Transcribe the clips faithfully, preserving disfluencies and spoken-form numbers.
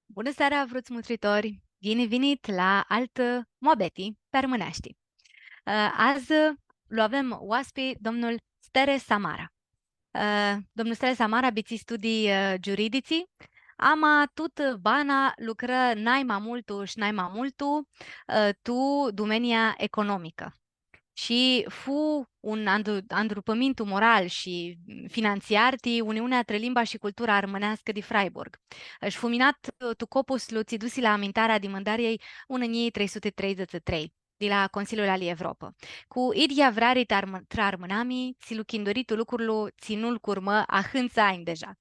Bunã seara, vruts mutritori! Ghini vinit la altã muabeti pi armãneashti. Ã, adzã lu avem oaspi domnul Stere Samara. Ã, domnul Stere Samara bitisi studii, ã, giuriditsi, ama tutã bana lucrã nai ma multu shi nai ma multu, ã, tu dumenia economicã. Shi fu un andu-, andrupãmintu moral shi, mm, finantsiar ti Uniunea trã Limba shi Cultura Armãneascã di Freiburg. Shi fu minat, ã, tu copuslu tsi dusi la amintarea dimãndariljei unã njilji trei suti treidzãts shi trei di la Consiliul ali Evropã. Cu idyea vreari trã armã-, trã armãnami, tsi lu chinduri tu lucurlu tsi nu-l curmã ahãntsã anj deja.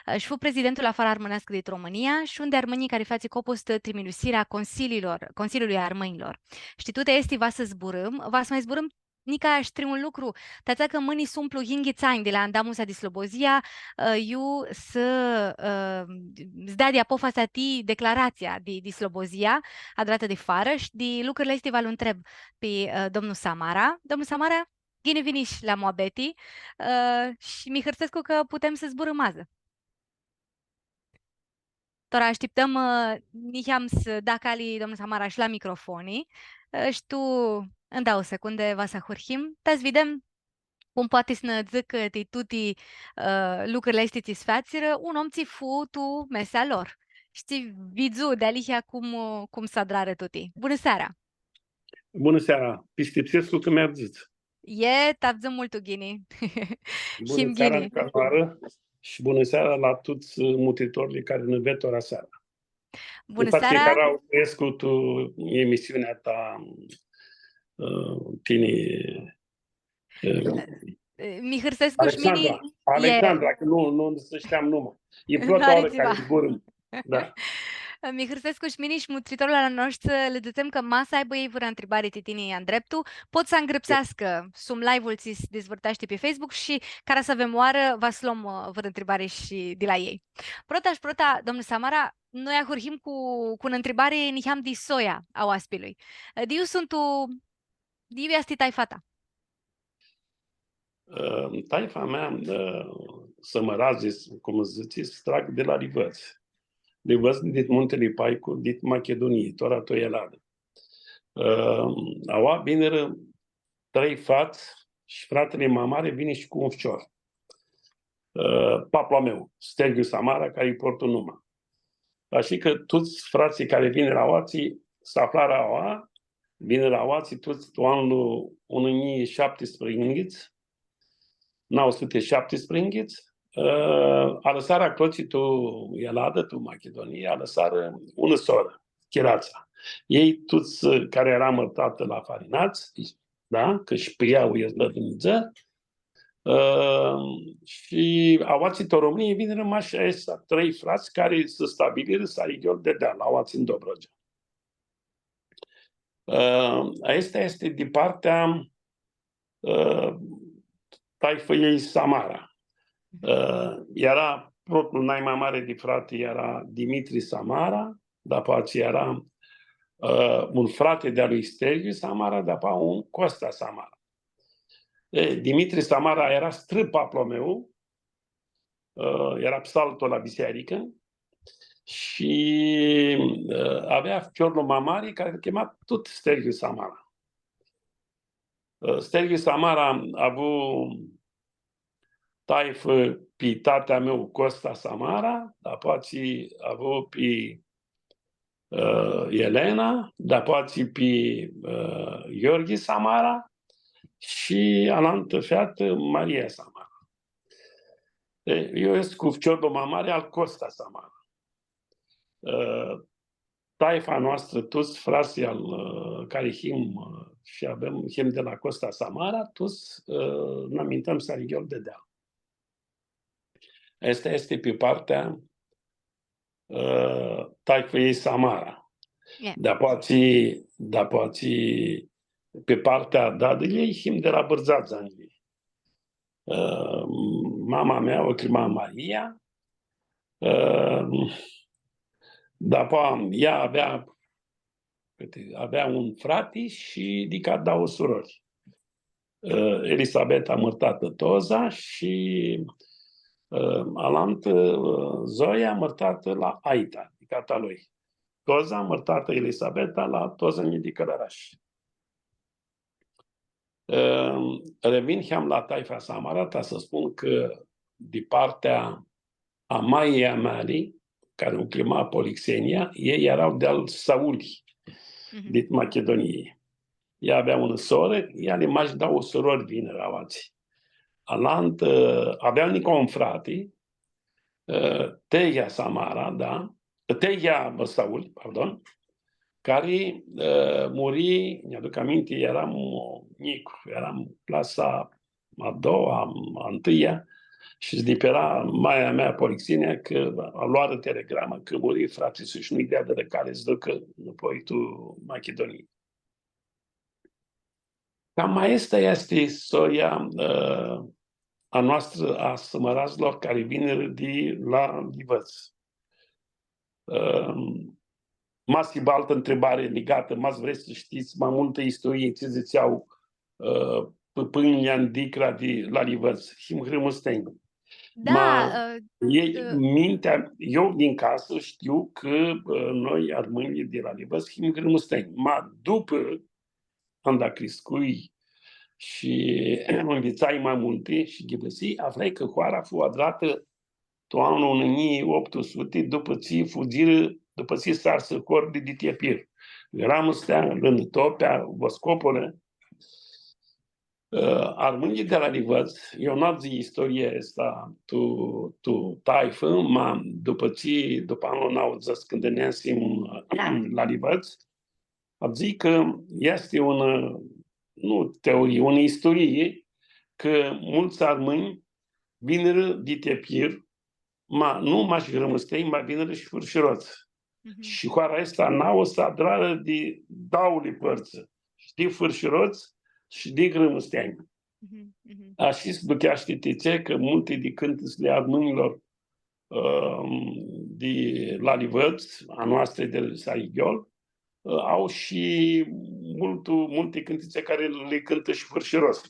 Ã, shi fu prezidentul a Fara Armãneascã di Romãnia shi un di armãnjlji cari featsi copus trã trimilusirea consiliilor, Consiliului Armãnjlor. Shi tuti aesti va s-zburãm, va s-ma zburãm nica shi trã un lucru, ti atsea cã mãni s-umplu yinghits anj di la andamusea di Slobozia, ã, iu s-, ã, s-deadi apofasea ti declaratsia di, di Slobozia, adratã di Farã, shi di lucrili aesti va lu ntreb pi, ã, domnul Samara. Domnul Samara, ghini vinish la muabeti, ã, shi mi hãrsescu cã putem s-zburãm adzã. Tora ashtiptãm, ã, niheam s-da cali domnul Samara shi la microfoni, ã, shi tu ãn dauã secundi va s-ahurhim, ta s-videm cum poati s-nã dzãcã ti tuti, ã, lucrili aesti tsi s-featsirã un om tsi fu tu mesea lor. Shi tsi vidzu dealihea cum, cum s-adrarã tuti. Bunã seara! Bunã seara! Pistipsescu cã mi avdzãts. E, ti avdzãm multu ghini. Bunã seara, ghini. Nica oarã, shi bunã seara la tuts, ã, mutritorlji cari nã ved tora seara. Bunã seara. Cari au crescut tu emisiunea ta, ã, tini, ã, mi hãrsescu shi mini, Alexandra, e. Alexandra, cã nu, nu s-shteam numa. E prota oarã cari zburãm. Da. Mi hãrsescu shi mini shi mutritorlji a noshtri, lã dzãtsem cã ma s-aibã elj vãrã ntribari ti tini, andreptu, pot s-angrãpseascã sum live-ul tsi s-dizvãrteashti pi Facebook shi, cara s-avem oarã, va s-lom, ã, vãrã ntribari shi di la elj. Prota shi prota, domnul Samara, noi ahurhim cu, cu unã ntribari niheam di soia a oaspilui. Di iu suntu, di iu easti taifa ta? Ã, taifa mea, ã, s-mãradz, cum dzãts, trag di la Livãdz. Livãdz dit Muntili Paicu, dit Machidunii, tora tu Eladã. Ã, aua vinirã trei frats shi fratili ma mari vini shi cu un ficior. Ã, paplu a meu, Stergiu Samara, cari-lj portu numa. Ashi cã tuts fratslji cari vinirã aoatsi, s-aflarã aua, vinirã aoatsi tuts tu anlu unã njilji shaptisprãyinghits, nauã suti shaptisprãyinghits, ã, alãsarã aclotsi tu Eladã, tu Machidunii, alãsarã unã sorã, Chiratsa. Elj tuts, ã, cari eara mãrtatã la Farinats, da, cã shi pi ea u irdã Dumnidzã, ã, shi aoatsi tu Romãnii vinirã mash aeshti trei frats cari s-stabilirã, s-ari ghiol di deal, aoatsi tu Dobrogea. Ã, aestã easti di partea, ã, taifãljei Samara. Ã, eara protlu nai ma mari di frati, eara Dimitri Samara, dapoaia eara, ã, un frati di-a lui Stergiu Samara, dapoaia un Costa Samara. E, Dimitri Samara eara strãpaplu a meu, ã, eara psaltu la bisearicã shi, ã, avea ficiorlu ma mari, cari s-chema tut Stergiu Samara. Ã, Stergiu Samara avu taifã pi tati a meu Costa Samara, dapoaia avu pi, ã, Elena, dapoaia pi, ã, Gheorghi Samara shi alantã featã Maria Samara. E, eu escu ficiorlu ma mari al Costa Samara. Ã, taifa noastrã, tuts fratslji al, ã, cari him, ã, shi avem, him di la Costa Samara, tuts, ã, nã amintãm s-ari ghiol di deal. Aestã easti pi partea, ã, taifãljei Samara. Ie. Dapoaia, dapoaia, pi partea a dadiljei, him di la Bãrdzadzanjlji. Ã, mama mea u chema Maria. Ã, dapoaia ea avea, cãti, avea un frati shi dica dauã surori. Ã, Elisabeta, mãrtatã Toza, shi, Ã, alantã, ã, Zoia, mãrtatã la aita, di cata lui. Toza, mãrtatã Elisabeta, la toza nji di Cãlãrash. Ã, revin, hiam la taifa Samara, ta s-spun cã di partea a mailjei a meali, cari u cljima Polixenia, elj eara di al Sauli, dit Machidunii. Ea avea unã sorã, eali mash dauã surori vinirã aoatsi. Alantã, avea nica un frati, ã, Tehea Samara, da, Tehea Sauli, pardon, cari, ã, muri, nj-aduc aminti, eram njic, eram clasa a doua, a întâia, shi s-dipera maia mea Polixenia cã loarã telegramã cã muri frati-su shi nu-lj deadirã cali s-ducã nãpoi tu Machidunii. Cam aestã easti istoria, ã, a noastrã, a sãmãradzlor cari vinirã di la Livãdz. Ã, ma s-hibã altã ntribari ligatã, ma s-vrets s-shtits ma multã isturii, tsi dzãtsea, ã, pãpãnjlji andicra di la Livãdz, him grãmustenj. Da, ma, ã, ei, ã, mintea, eu din casã shtiu cã, ã, noi, armãnjlji di la Livãdz, him grãmustenj. Ma dupã, anda criscui shi nvitsai ma multi shi ghivãsii, aflai cã hoara fu adratã tu anlu unã njilji optu suti, dupã tsi fudzirã, dupã tsi s-arsã horli di Tiepir. Grãmustea, Lãnitopea, Voscopole, Ã, armãnjlji di la Livãdz, eu nu avdzãi istoria aestã tu, tu taifã, ma dupã tsi, dupã anlu nauãdzãts, cãndu neasim la Livãdz, avdzãi cã easti unã, nu teorie, unã isturie, cã multsã armãnj vinirã di Tiepir, ma nu mash grãmustenj, ma vinirã shi fãrshirots. Mhm. Shi hoara aestã nauã s-adrarã di dauli pãrtsã, shi di fãrshirots shi di grãmustenj. Mhm, mhm. Ashi s-ducheashti ti tsi cã multi di cãntitsli a armãnjlor, ãm, di la Livãdz, a noastri di Saighiol, ã, au shi multu, multi cãntitsi cari li cãntã shi fãrshirots.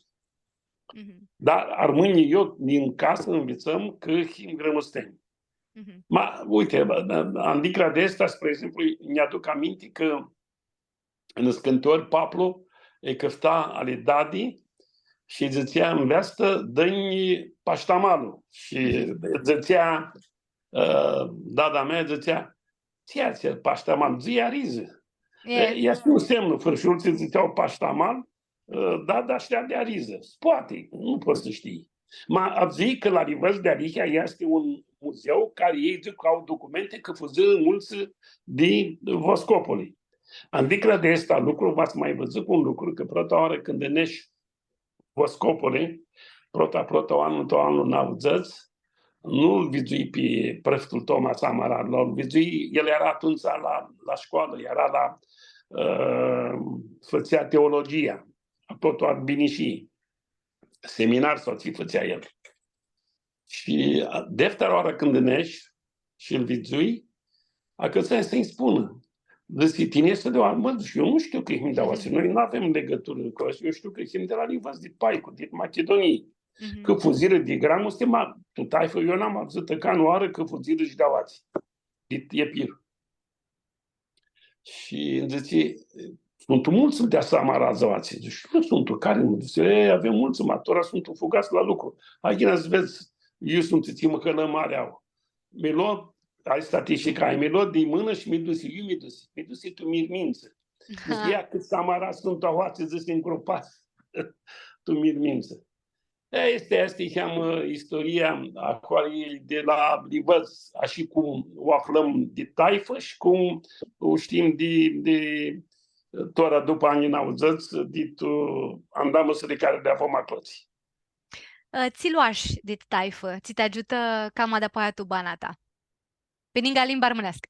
Mhm. Dar armãnjlji, eu, din casã nvitsãm cã him grãmustenj. Mhm. Ma, uite, andicra di aestã, spre exemplu, nj-aduc aminti cã nãscãntiori paplu lji cãfta ali dadi shi dzãtsea, nveastã, dã-nj pashtamalul. Shi dzãtsea, ã, dada mea, dzãtsea, „Tsi easti pashtamal?” „Dzã-lj arizã.” E, e, easti un semnu, fãrshurlji dzãtsea pashtamal, ã, dada shtea di arizã. Poati, nu pots s-shtii. Ma avdzãi cã la Livãdz dealihea easti un muzeu cari elj dzãc cã au documenti cã fudzirã multsã di Voscopoli. Andicra di aestã lucru, va s-ma vã dzãc un lucru, cã prota oarã cãndu nesh Voscopoli, prota, prota, anlu, tu anlu nauãdzãts, nu-l vidzui pi preftul Toma Samara, lu vidzui, el eara atumtsea la, la shcoalã, eara la, ã, fãtsea teologia, aclo tu Arbinishii, seminar sau tsi fãtsea el. Shi, a, deftera oarã cãndu nesh shi-l vidzui, acãtsai s-nji spunã. Dzãsi, „Tini eshti di aoatsi?” „Mã”, dzãc, „eu nu shtiu cã him di aoatsi, noi nu avem legãturã cu aoatsi, eu shtiu cã him di la Livãdz, di Paicu, di Machidunii, cã fudzirã di Gramusti, ma tu taifã, eu n-am avdzãtã canãoarã cã fudzirã shi di aoatsi, di Epir.” Shi nji dzãtsi, „Suntu multsã di Samara aoatsi.” Dzãc, „Shi nu suntu, cari nu?” Dzãtsi, „E, avem multsã, ma tora suntu fugats la lucru. Hai, ghini, s-vedz, iu suntu, tsi mãhãlã mari au.” Mi lo, ai statistica, mi lo di mãnã shi mi dusi, iu mi dusi? Mi dusi tu Mirmintsã. Dzãtsi, „Ia cãts Samara suntu aoatsi”, dzãtsi, „ngropats tu Mirmintsã.” E, easti, easti, niheamã, isturia a hoarãljei di la Livãdz, ashi cum u aflãm di taifã shi cum u shtim di, di tora, dupã anjlji nauãdzãts, di tu andamusili cari li avem aclotsi. Ã, tsi loash dit taifã? Tsi ti agiutã cama dapoaia tu bana ta? Pi ningã limba armãneascã.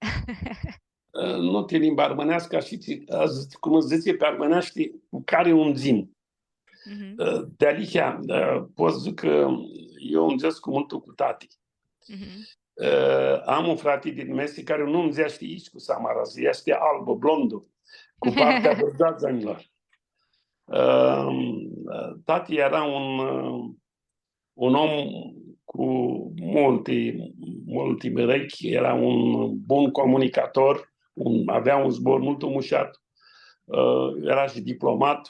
Ã, nu ti limba armãneascã, shi tsi, a, cum s-dzãtsi pi armãneashti, cu cari undzim. Mhm. Ã, dealihea, ã, pot s-dzãc cã eu undzescu multu cu tati. Mhm. Ã, am un frati dit mesi cari nu undzeashti itsi cu Samara, easti albu, blondu, cu partea a vãrdzadzãnjlor. Ã, tati eara un, ã, un om cu multi, multi mirechi, era un bun comunicator, un, avea un zbor multu mushat, ã, era shi diplomat.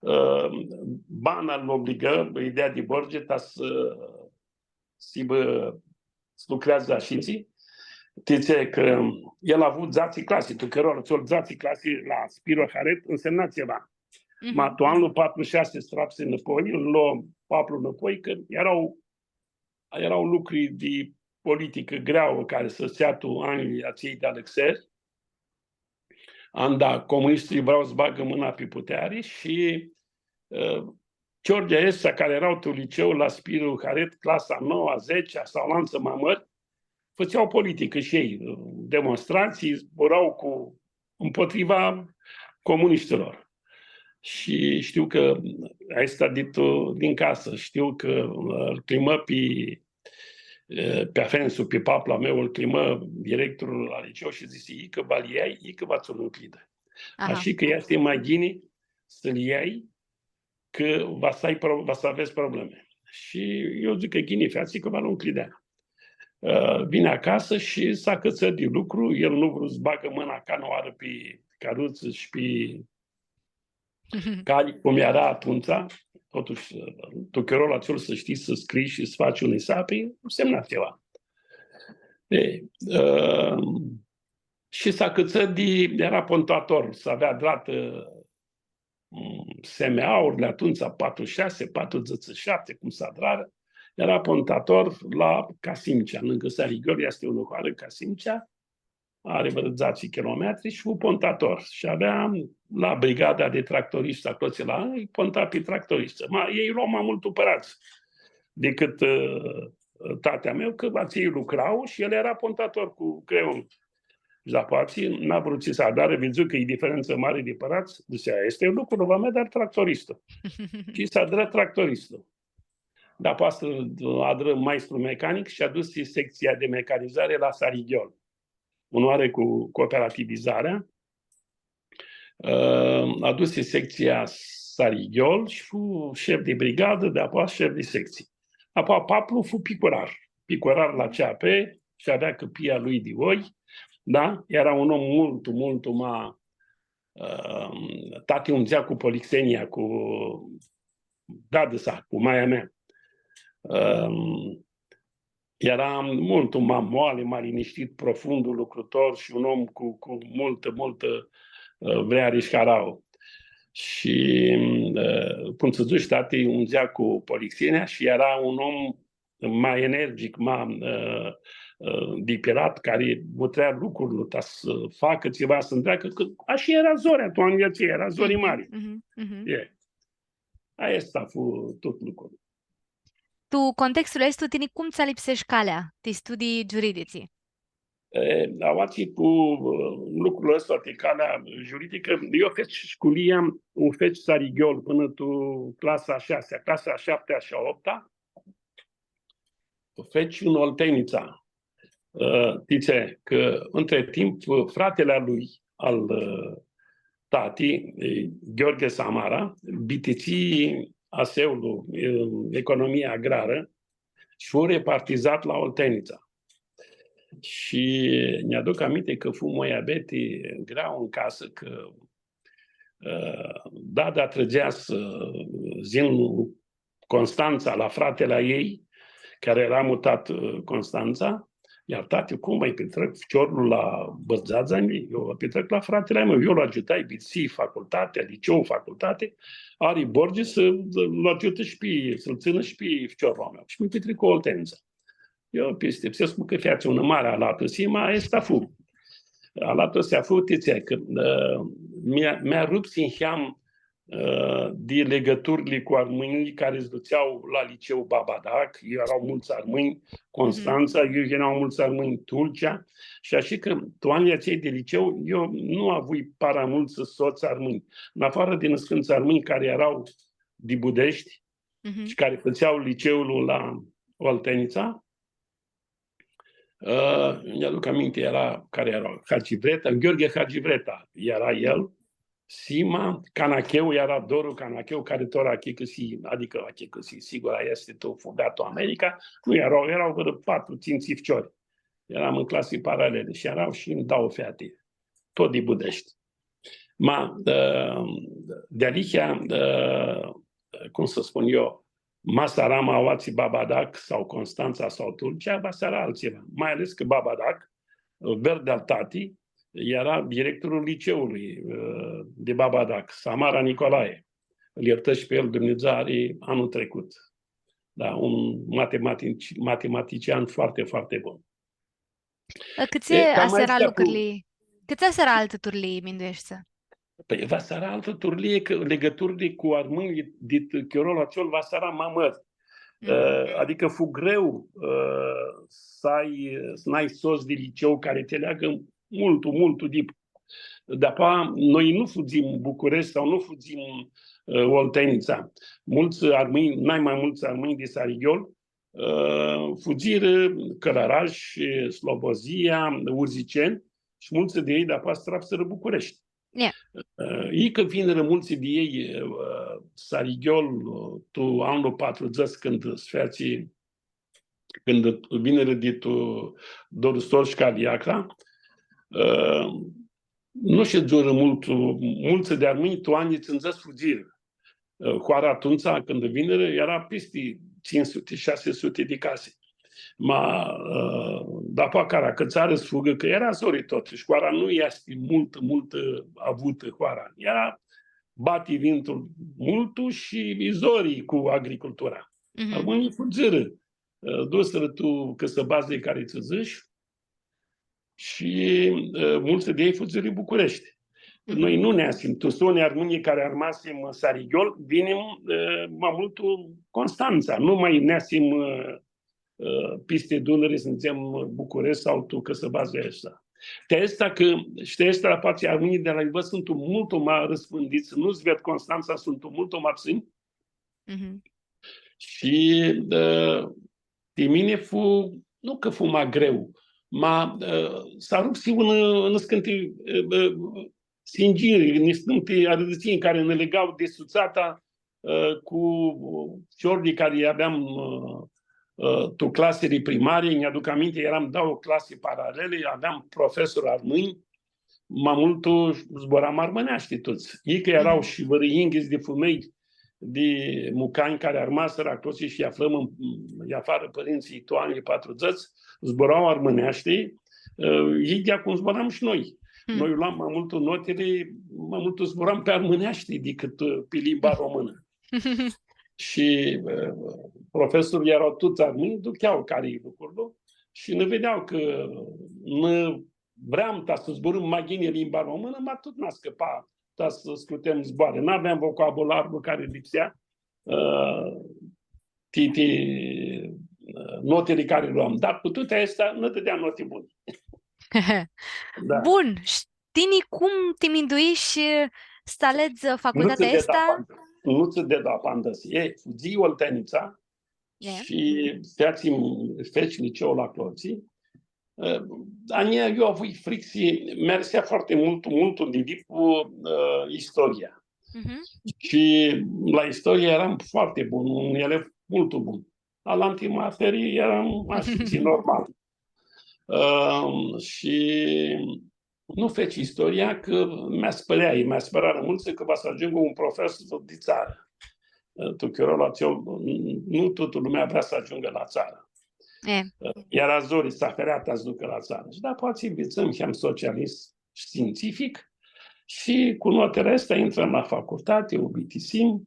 Ã, bana lu obligã, ideea di Borge, ta s-, s-hibã, s-lucreadzã ashitsi. Ti tsi cã el a avut dzatsi clasi, tu chirolu atsel dzatsi clasi la Spiro Haret, însemna tsiva. Mhm. Ma tu anlu patru shasi s-trapsi nãpoi, lu lo paplu nãpoi, cã eara, eara lucri di politicã greauã cari s-fãtsea tu anjlji atselj di alãxeri, anda comunishtilji vrea s-bagã mãna pi puteari shi, ã, ciorlji aeshti cari eara tu liceu la Spiro Haret, clasa a noua, a zecea sau alantsã ma mãri, fãtsea politicã shi elj, ã, demonstratsii, zbura cu, împotriva comunishtilor. Shi shtiu cã, aestã dit, din casã, shtiu cã, ã, lu cljimã pi, ã, pi afendu-su, pi paplu a meu, lu cljimã directorlu la liceu shi dzãsi: „Icã va-l ljai, icã va tsã lu ncljidã.” Aha. Ashi cã easti ma ghini s-lu ljai, cã va s-ai pro-, va s-avets probleme. Shi eu dzãc cã ghini featsi, cã va lu ncljidea. Ã, vini acasã shi s-acãtsã di lucru, el nu vru s-bagã mãna canãoarã pi carutsã shi pi cali, cum eara atumtsea, totushi, tu chirolu atsel s-shtii s-scrii shi s-fatsi un isapi, nu semna tsiva. E, ã, shi s-acãtsã di, eara pontator, s-avea adratã, mm, S M A-urli atumtsea, patru shasi, patrudzãts shi shapti, cum s-adrarã, eara pontator la Casimcea, lângã Sarighiol, easti unã hoarã, Casimcea, ari vãrã dzatsi kilometri shi fu pontator. Shi avea la brigada di tractorishti aclo, tsi la, lji ponta pi tractorishti. Ma elj lua ma multu pãradz dicãt, ã, tati a meu, cã atselj lucra shi el eara pontator cu creionlu. Shi dapoaia, n-a vrut tsi s-adarã, vidzu cã e diferentsã mari di pãradz, dzãtsea: „Aestu e lucru, va mi adar tractorishti.” Shi s-adrã tractorishti. Dapoaia s-adrã maestru mecanic shi adusi sectsia di mecanizari la Sarighiol. Unãoarã cu cooperativizarea, ã, adusi sectsia Sarighiol shi fu shef di brigadã, dapoaia shef di sectsii. Dapoaia paplu fu picurar. Picurar la C A P shi avea cãpia lui di oi, da? Eara un om multu, multu ma, ã, tati undzea cu polixenia, cu dadã-sa, cu maia mea. Ã, eara multu ma moali, ma linishtit, profundu lucrãtor shi un om cu, cu multã, multã, ã, vreari shi harauã. Shi, ã, cum s-dzãts, tati undzea cu polixenia shi eara un om ma energic, ma, ã, ã, dipirat, cari mutrea lucrurli, ta s-facã tsiva, s-ntreagã, cã ashi eara zorea, tu anjlji atselj, eara zori mari. Mhm, mhm. E. Aestã fu tut lucrul. Tu contextul aestu, tini cum tsã alipsesh calea ti studii giuriditsi? E, aoatsi cu, ã, lucrul aestu, ti calea juridicã, eu feci sculia, u feci Sarighiol pãnã tu clasa a shasea, clasa a shaptea shi a opta, u feci tu Oltenitsa. Ã, ti tsi, cã, între timp, fratili a lui, al, ã, tati, e, Gheorghe Samara, bitisi aseulu, e, economia agrarã, shi fu repartizat la Oltenitsa. Shi nj-aduc aminti cã fu muabeti greu tu casã, cã, ã, dada trãdzea s-, s-yinã Constantsa, la fratili a ljei, cari eara mutat, ã, Constantsa, iar tati: „Cum va-lj pitrec ficiorlu la Bãrdzadzani? Eu va pitrec la fratili a meu.” Eu lu agiutai, bitisii facultatea, liceu, facultate, ari Borgi s-lu agiutã shi pi, s-lu tsãnã shi pi ficiorlu a meu. Shi mi pitricu Oltenitsa. Eu pistipsescu cã featsi unã mari alatusi, ma aestã fu. Alatusea fu, ti tsi, cã, ã, mi, mi arupsi niheam, ã, di ligãturli cu armãnjlji cari s-dutsea la liceu Babadac, eara multsã armãnj, Constantsa, iu yinea multsã armãnj, Tulcea, shi ashi cã tu anjlji atselj di liceu eu nu avui para multsã sots armãnj, în afară di niscãntsã armãnj cari eara di Budeshti, mhm, shi cari fãtsea liceul la Oltenitsa. Ã, nj-aduc aminti, eara, cari eara, Hagi Vreta, Gheorghe Hagi Vreta, eara el, Sima, Canacheu, eara Doru Canacheu, cari tora achicãsii, adicã achicãsii, sigur, aestã easti tu fugat tu America, nu eara, eara vãrã patru, tsintsi ficiori. Earam tu clasi paraleli shi eara shi dauã feati, tut di Budeshti. Ma, ã, dealihea, ã, cum s-spun eu, ma s-eara ma aoatsi Babadac sau Constantsa sau Tulcea, va s-eara altsiva. Mai ales cã Babadac, ver di-al tati, eara directorlu liceului, ã, di Babadac, Samara Nicolae. Îl iertă și pe el Dumnidzã, ari anlu tricut. Da, un matematic-, matematician foarte, foarte bun. Cãtse E, cam ashi eara aestã cu lucrurli, cãtse ashi eara altã turlii, mindueshti? Pãi, va s-eara altã turlii, cã ligãturli cu armãnjlji dit chirolu atsel va s-eara ma mãri. Mhm. Ã, adicã fu greu, ã, s-ai, s-n-ai sots di liceu cari ti leagã multu, multu dip. Dapoaia, noi nu fudzim Bucureshti sau nu fudzim, ã, Oltenitsa. Multsã armãnj, nai ma multsã armãnj di Sarighiol, ã, fudzirã Cãlãrash, Slobozia, Urziceni, shi multsã di elj dapoaia s-trapsirã Bucureshti. Ia. Ã, icã vinirã multsã di elj, ã, Sarighiol, ã, tu anlu patrudzãts, cãndu s-featsi, cãndu vinirã di tu Doru Stor shi Caliacra, ã, nu shidzurã multu, multsã di armãnj, tu anjlji tsindzãts fudzirã. Ã, hoara atumtsea, cãndu vinirã, eara pisti tsintsi suti, shasi suti di casi. Ma, ã, dapoaia cara acãtsarã s-fugã, cã eara zori tut, shi hoara nu easti multu, multu avutã hoara. Eara, bati vimtul multu shi e zori cu agricultura. Mhm. Armãnjlji fudzirã, ã, dusirã tu cãsãbadzlji cari tsã dzãsh, shi, ã, multsã di elj fudzirã Bucureshti. Mhm. Noi nu neasim, tu soni armãnjlji cari armasim Sarighiol, vinim, ã, ma multu Constantsa, nu ma neasim, ã, ã, pisti Dunãri, s-dzãtsem, Bucureshti sau tu cãsãbadzlji aeshti. Ti aestã cã, shi ti aestã, poati, armãnjlji di la iu suntu multu ma rãspãndits, nu s-ved Constantsa, suntu multu ma ptsãnj. Mhm. Shi, ã, ti mini fu, nu cã fu ma greu, ma, ã, s-arupsi unã, niscãnti, ã, ã, singiri, niscãnti arãdãtsinj cari nã lega di sutsata, ã, cu ficiorlji cari aveam, ã, ã, tu clasili primari, nj-aduc aminti, eram dauã clasi paraleli, aveam profesori armãnj, ma multu zburam armãneashti tuts. Icã eara shi vãrã yinghits di fumelj di mucanj cari armasirã aclo shi aflãm, ãn, afarã pãrintsãlj tu anjlji patrudzãts, zbura armãneashti, ã, idyea cum zburam shi noi. Hmm. Noi loam ma multu notili, ma multu zburam pi armãneashti dicãt, ã, pi limba românã. Shi, ã, profesorlji eara tuts armãnj, duchea cari-i lucrul shi nã videa cã nã vream ta s-zburãm ma ghini limba românã, ma tut nã scãpa ta s-scutem zboarã. N-aveam vocabularlu cari lipsea, ã, ti, ti, ã, notili cari loam. Dar cu tuti aesti, nã dãdea noti buni. Da. Bun, shi tini cum ti minduishi s-aledz Nu facultatea ts-deda aestã? apandã-, nu ts-deda apandãsi. E, fudzii Oltenitsa, E. shi featsi, feci liceul aclotsi. Ã, a njia, eu avui fricsi, mi arisea foarte mult, mult di dip, ã, istoria. Mhm. Shi la istorie eram foarte bun, un elev multu bun. Alanti materii eram ashi, tsi normal. Ã, shi nu feci istoria, cã mi aspãrea, mi aspãrea multsã cã va s-agiungã un profesor di tsarã. Tu chirolu atsel, nu tutã lumea vrea s-agiungã la tsarã. E. Eara zori, s-aferea ta s-ducã la tsarã. Shi dapoaia nvitsãm, hiam socialist shi shtiintsific, shi cu notili aesti intrãm la facultati, u bitisim.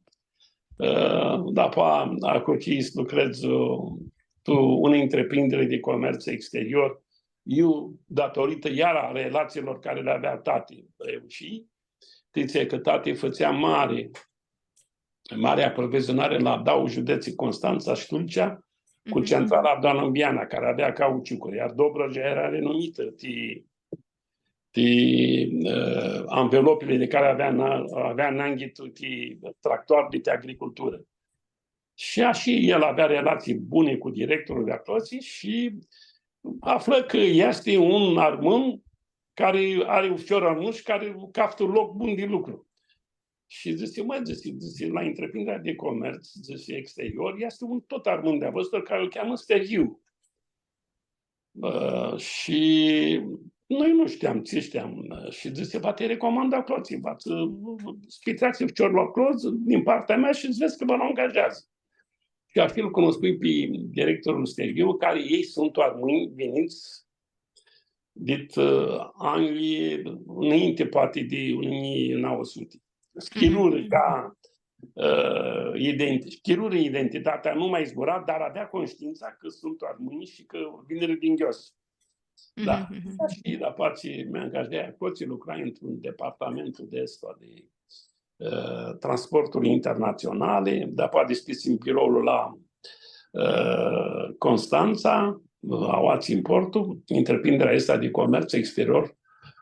Ã, dapoaia ahurhii s-lucredz, ã, tu unã întreprindere di comerț exterior. Eu, datoritã iara a relațiilor cari li avea tati, reușii. Shtii cã tati fãtsea mari, mari aprovizionari la dauã judetsi, Constantsa shi Tulcea, cu Mhm. centrala Doanã Biana, cari avea cauciucuri, iar Dobrogea eara renumitã ti, ti, ã, anvelopili di cari avea na-, avea nanghi tu, ti tractoarli di agriculturã. Shi ashi el avea relații bune cu directorul di aclotsi shi aflã cã easti un armãn cari ari un ficior armãn shi cari caftã loc bun di lucru. Shi dzãsi, „Mã”, dzãsi, dzãsi, „la întreprinderea de comerț”, dzãsi, „exterior, easti un tot armãn di-a vostru cari lu cheamã Stergiu.” Ã, shi noi nu shteam, tsi shteam. Shi dzãsi, „Va ti recomand aclo, tsi va, ã, s-pitreatsi ficiorlu aclo, din partea mea, shi s-vedz cã va lu angajeadzã.” Shi ashi lu cunuscui pi directorlu Stergiu, cari elj suntu armãnj vinits dit, ã, anjlji, nãinti, poati, di unã njilji nauã suti. S-chirurã ca, ã, identi-, s-chirurã identitatea, nu ma zbura, dar avea conștiința cã suntu armãnj shi cã vinirã di nghios. Da. Mhm, mhm. Shi dapoaia mi angajai aclo, lucrai într-un departament di ăsta di, ã, transporturi internaționale, dapoaia dishcljisii biroul la, ã, Constanța, aoatsi importul, întreprinderea asta de comerț exterior,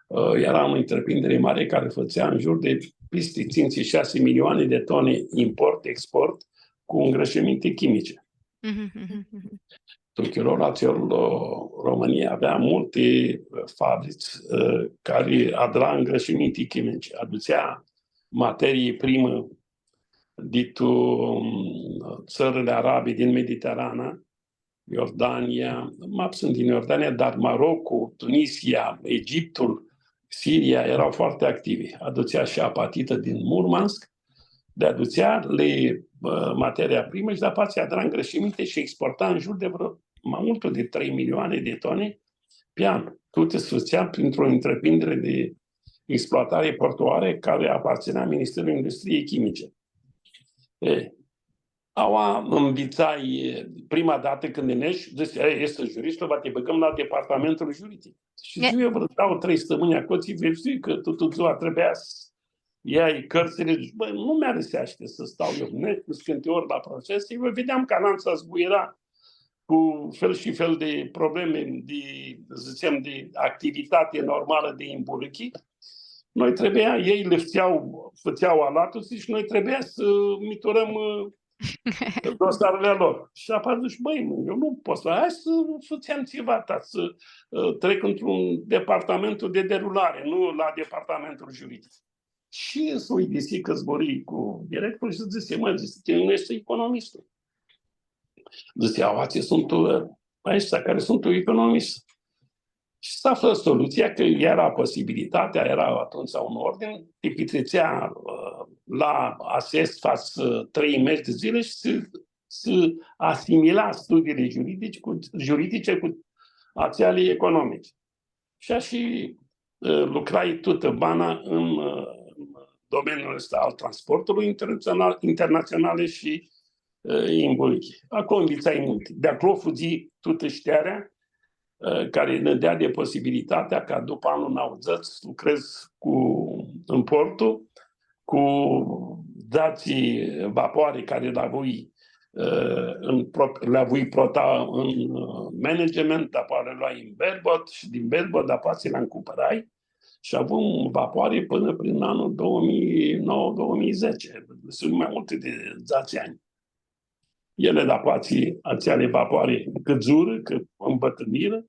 ã, era o întreprindere mare care făcea în jur de peste cinci, șase milioane de tone import, export cu îngrășăminte chimice. Mhm, mhm, mhm. Tu chirolu atsel, ã, România avea multe, ã, fabrici, ã, care adra îngrășăminte chimice, aducea materie primă di tu, ã, țările arabe din Mediterana, Iordania, ma putsãn din Iordania, dar Marocul, Tunisia, Egiptul, Siria erau foarte activi. Aducea și apatitã din Murmansk, le aducea, le, ã, materia primă și după aceea adra îngrășăminte și exporta în jur de vreo, mai mult de trei milioane de tone pe an. Toate se făcea printr-o întreprindere de exploatare portuare care aparținea Ministerului Industriei Chimice. E, aua nvitsai, prima datã cãndu neshi, dzãsi, „E, eshti jurist, va ti bãgãm la departamentul juridic.” Shi e, dzãc eu, vreo dauã, trei stãmãnj aclo, tsi vei dzãc cã tutã dzua trebuia s-ljai cãrtsãli. Dzãc, „Bã, nu mi-ariseashti s-stau eu.” Neshti niscãnti ori la proces, eu videam cã alantsã zbuira cu fel shi fel di probleme, di, dzãtsem, di activitate normalã di imburãchi. Noi trebuia, elj li fãtsea, fãtsea alatusi shi noi trebuia s-miturãm, ã, dosarele a lor. Shi apoi dzãc, „Bãi, eu nu pot s-, hai s-fãtsem tsiva, ta s-, ã, trec într-un departamentul de derulare, nu la departamentul juridic.” Shi s-u uidisi cã zburãi cu directorlu shi dzãsi, „Mã”, dzãsi, „tini nu eshti economistul.” Dzãsi, „Aoatsi suntu, ã, aeshti cari suntu economiști.” Shi s-aflã soluția cã era posibilitatea, era atumtsea un ordin, ti pitritsea, ã, la ASES, fats, ã, trei mesi di dzãli shi s-, s-asimila studiile juridice cu, juridice cu atseali economice. Shi ashi, ã, lucrai tutã bana în, ã, în domeniul ăsta al transportului internațional, internaționale și, ã, imburãchi. Aclo nvitsai multi. Di aclo fudzi tutã shtearea, ã, cari nã deadi posibilitatea ca dupã anlu nauãdzãts s-lucredz cu, în portul, cu dzatsi vapoari cari li avui, ã, în pro-, li avui prota în, ã, management, dapoaia li loai în bareboat shi din bareboat dapoaia tsi li acumpãrai shi avum vapoari pãnã prin anlu două mii nouă, două mii zece. Suntu ma multi di dzatsi anj. Ele, dapoaia tsi atseali vapoari cãdzurã, cã ãmbãtrãnirã,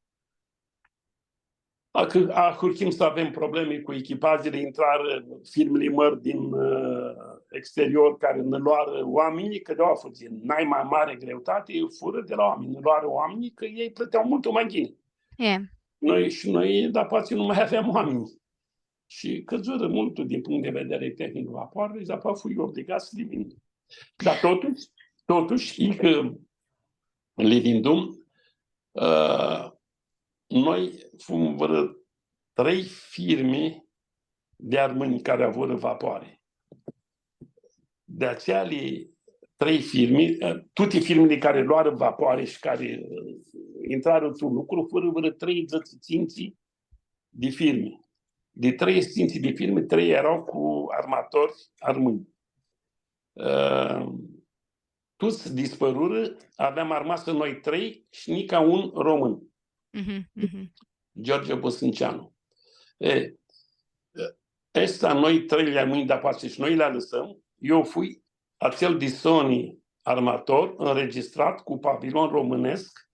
Ahurhim s-avem problemi cu echipajele, intrarã firmili mãri din, ã, exterior cari nã loarã oaminjlji, cã di aoa fudzi. Nai ma mari greutati furã di la oaminj. Nã loarã oaminjlji cã elj plãtea multu ma ghini. E. Noi, shi noi, dapoaia nu ma aveam oaminj. Shi cãdzurã multu din punct de vedere tehnic vapoarele shi dapoaia fui obligat s-li vindu. Dar totushi, totushi, e cã li vindum, ã, noi fum vãrã trei firmi di armãnj cari avurã vapoari. Di atseali trei firmi, ã, tuti firmili cari loarã vapoari shi cari, ã, intrarã tu lucru, furã vãrã treidzãts shi tsintsi di firmi. Di treidzãts shi tsintsi di firmi, trei eara cu armatori armãnj. Ã, tuts dispãrurã, aveam armasã noi trei shi nica un român. Mhm, mhm. George Bosânceanu. E, ã, aeshti noi trei armãnj, dapoaia shi noi li alãsãm, eu fui atsel di soni armator înregistrat cu pavilon românesc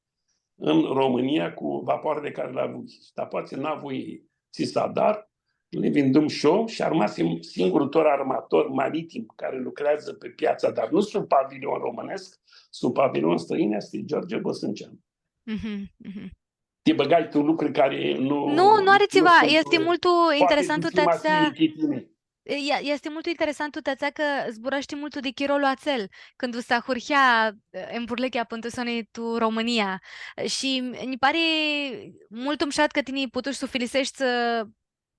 în România cu vapoarele cari li avui. Shi dapoaia n-avui tsi s-adar, li vindum shi eu shi armasim singurul tor armator maritim cari lucreadzã pi piatsa, dar nu sub pavilion romãnescu, sub pavilion strãin, easti George Bosânceanu. Mhm, mhm. Ti bãgai tu lucri cari nu... Nu, nu ari tsiva. Easti multu interesantu ti atsea. Ea, easti multu interesantu ti atsea cã zburãshti multu di chirolu atsel, cãndu s-ahurhea, e, emburlãchea pãn tu soni tu Romãnia. Shi nji pari multu mushat cã tini putushi s-u filiseshti, ã,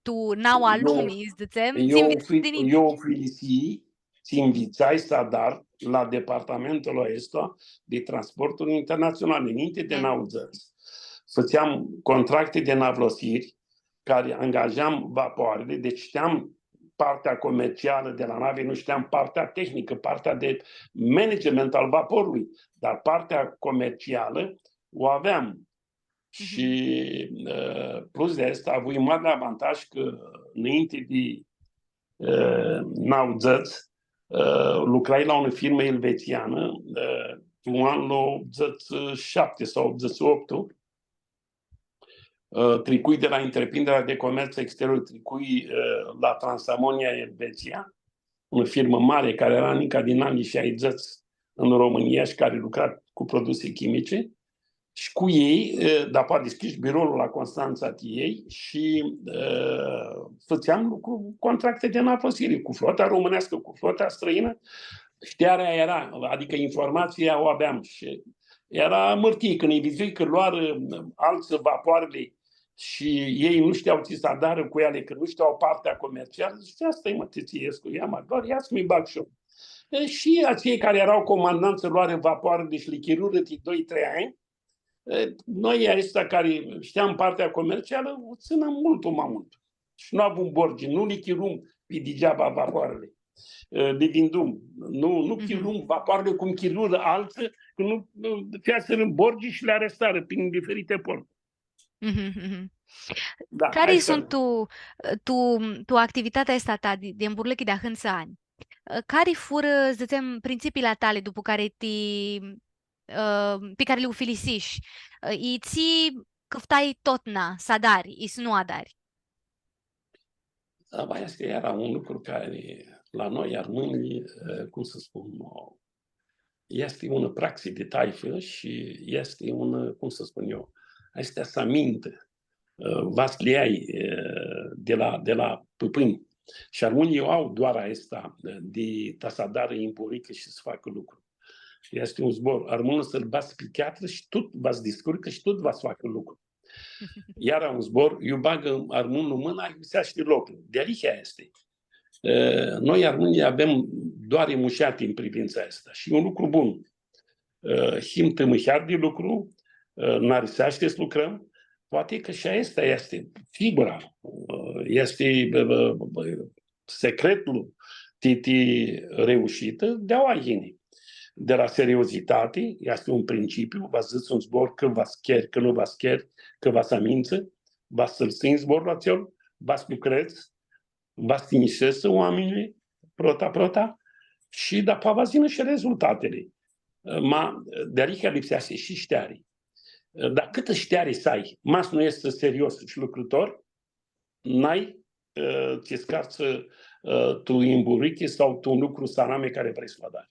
tu naua lumi, dzãtsem, tsi nvitsai di njia. Eu filisii, tsi nvitsai s-adar la departamentul aestu di transporturi internatsionali, ninti di nauãdzãts. Fãtseam contracte di navlosiri, cari angajam vapoarili, deci shteam partea comercialã di la navi, nu shteam partea tehnicã, partea di management al vaporului, dar partea comercialã u aveam. Mhm. Shi, ã, plus di aestã, avui mari avantaj cã ninti di, ã, nauãdzãts, ã, lucrai la unã firmã elvetsianã, ã, tu anlu optzeci și șapte sau optzeci și opt, ã, tricui di la Întreprinderea de Comerț Exterior, tricui, ã, la Transamonia Elveția, unã firmã mari cari eara nica din anii shaidzãts în România și cari lucra cu produse chimice. Shi cu elj, ã, dapoaia dishcljish biroul la Constanța ti elj shi, ã, fãtseam lucru, contracte di navlosiri cu flota românească, cu flota străină. Shtearea eara, adicã informatsia u aveam shi eara amãrtii cãndu lji vidzui cã loarã altsã vapoarili shi elj nu shteau tsi s-adarã cu eali, cã nu shteau partea comercialã, dzãtsea: „Stai, mã, ti tsi escu, ia, mã, doar ia s-mi bag shi eu.” E, shi atselj cari eara comandantsã loarã vapoarili shi li chirurã ti doi, trei anj, e, noi, aeshti cari shteam partea comercialã, u tsãnem multu ma multu. Shi nu avum borgi, nu li chirum pi digeaba vapoarili. E, li vindum. Nu, nu chirum vapoarili cum chirurã altsã, cã nu, nu, featsirã borgi shi li arestarã prin diferite porturi. Mhm, mhm. Da, cari aeshti suntu tu, tu, tu activitatea aestã a ta di, di emburlãchi di ahãntsã anj? Cari furã, dzãtsem, printsipiili a tali dupu cari ti, ã, pi cari li ufilisishi? Ã, i tsi cãftai totna s-adari, i s-nu adari? Da, ma, aestã eara un lucru cari la noi, armãnjlji, ã, cum s-spun, ã, easti unã praxi di taifã shi easti unã, cum s-spun eu, aestã s-amintã, ã, va s-li ljai, ã, di la, di la pãpãnj. Shi armãnjlji au doara aestã, ã, di ta s-adarã imburicã shi s-facã lucru. Easti un zbor. Armãnlu s-lu bats pi cheatrã shi tut va s-discurcã shi tut va s-facã lucru. Iara un zbor, iu bagã armãnlu mãna, iu s-ashti loclu. Dealihea easti. E, noi, armãnjlji, avem doari mushati în privința asta. Shi e un lucru bun. E, him tãmãheari di lucru, e, nã ariseashti s-lucrãm, poati cã shi aestã easti fibra, e, easti, e, e, e, secretlu ti, ti reushitã, di aoa yini. Di la seriozitati, easti un principiu, va s-dzãts un zbor, cã va s-cheri, cã nu va s-cheri, cã va s-amintsã, va s-lu tsãnj zborlu atsel, va s-lucredz, va s-tinjisescu oaminjlji, prota, prota, shi dapoaia va s-yinã shi rezultatili. Ma, dealihea lipseashti shi shteari. Dar cãtã shteari s-ai, ma s-nu eshti serios shi lucrãtor, n-ai, ã, tsi s-caftsã, ã, tu imburichi sau tu un lucru s-anami cari vrei s-lu adari.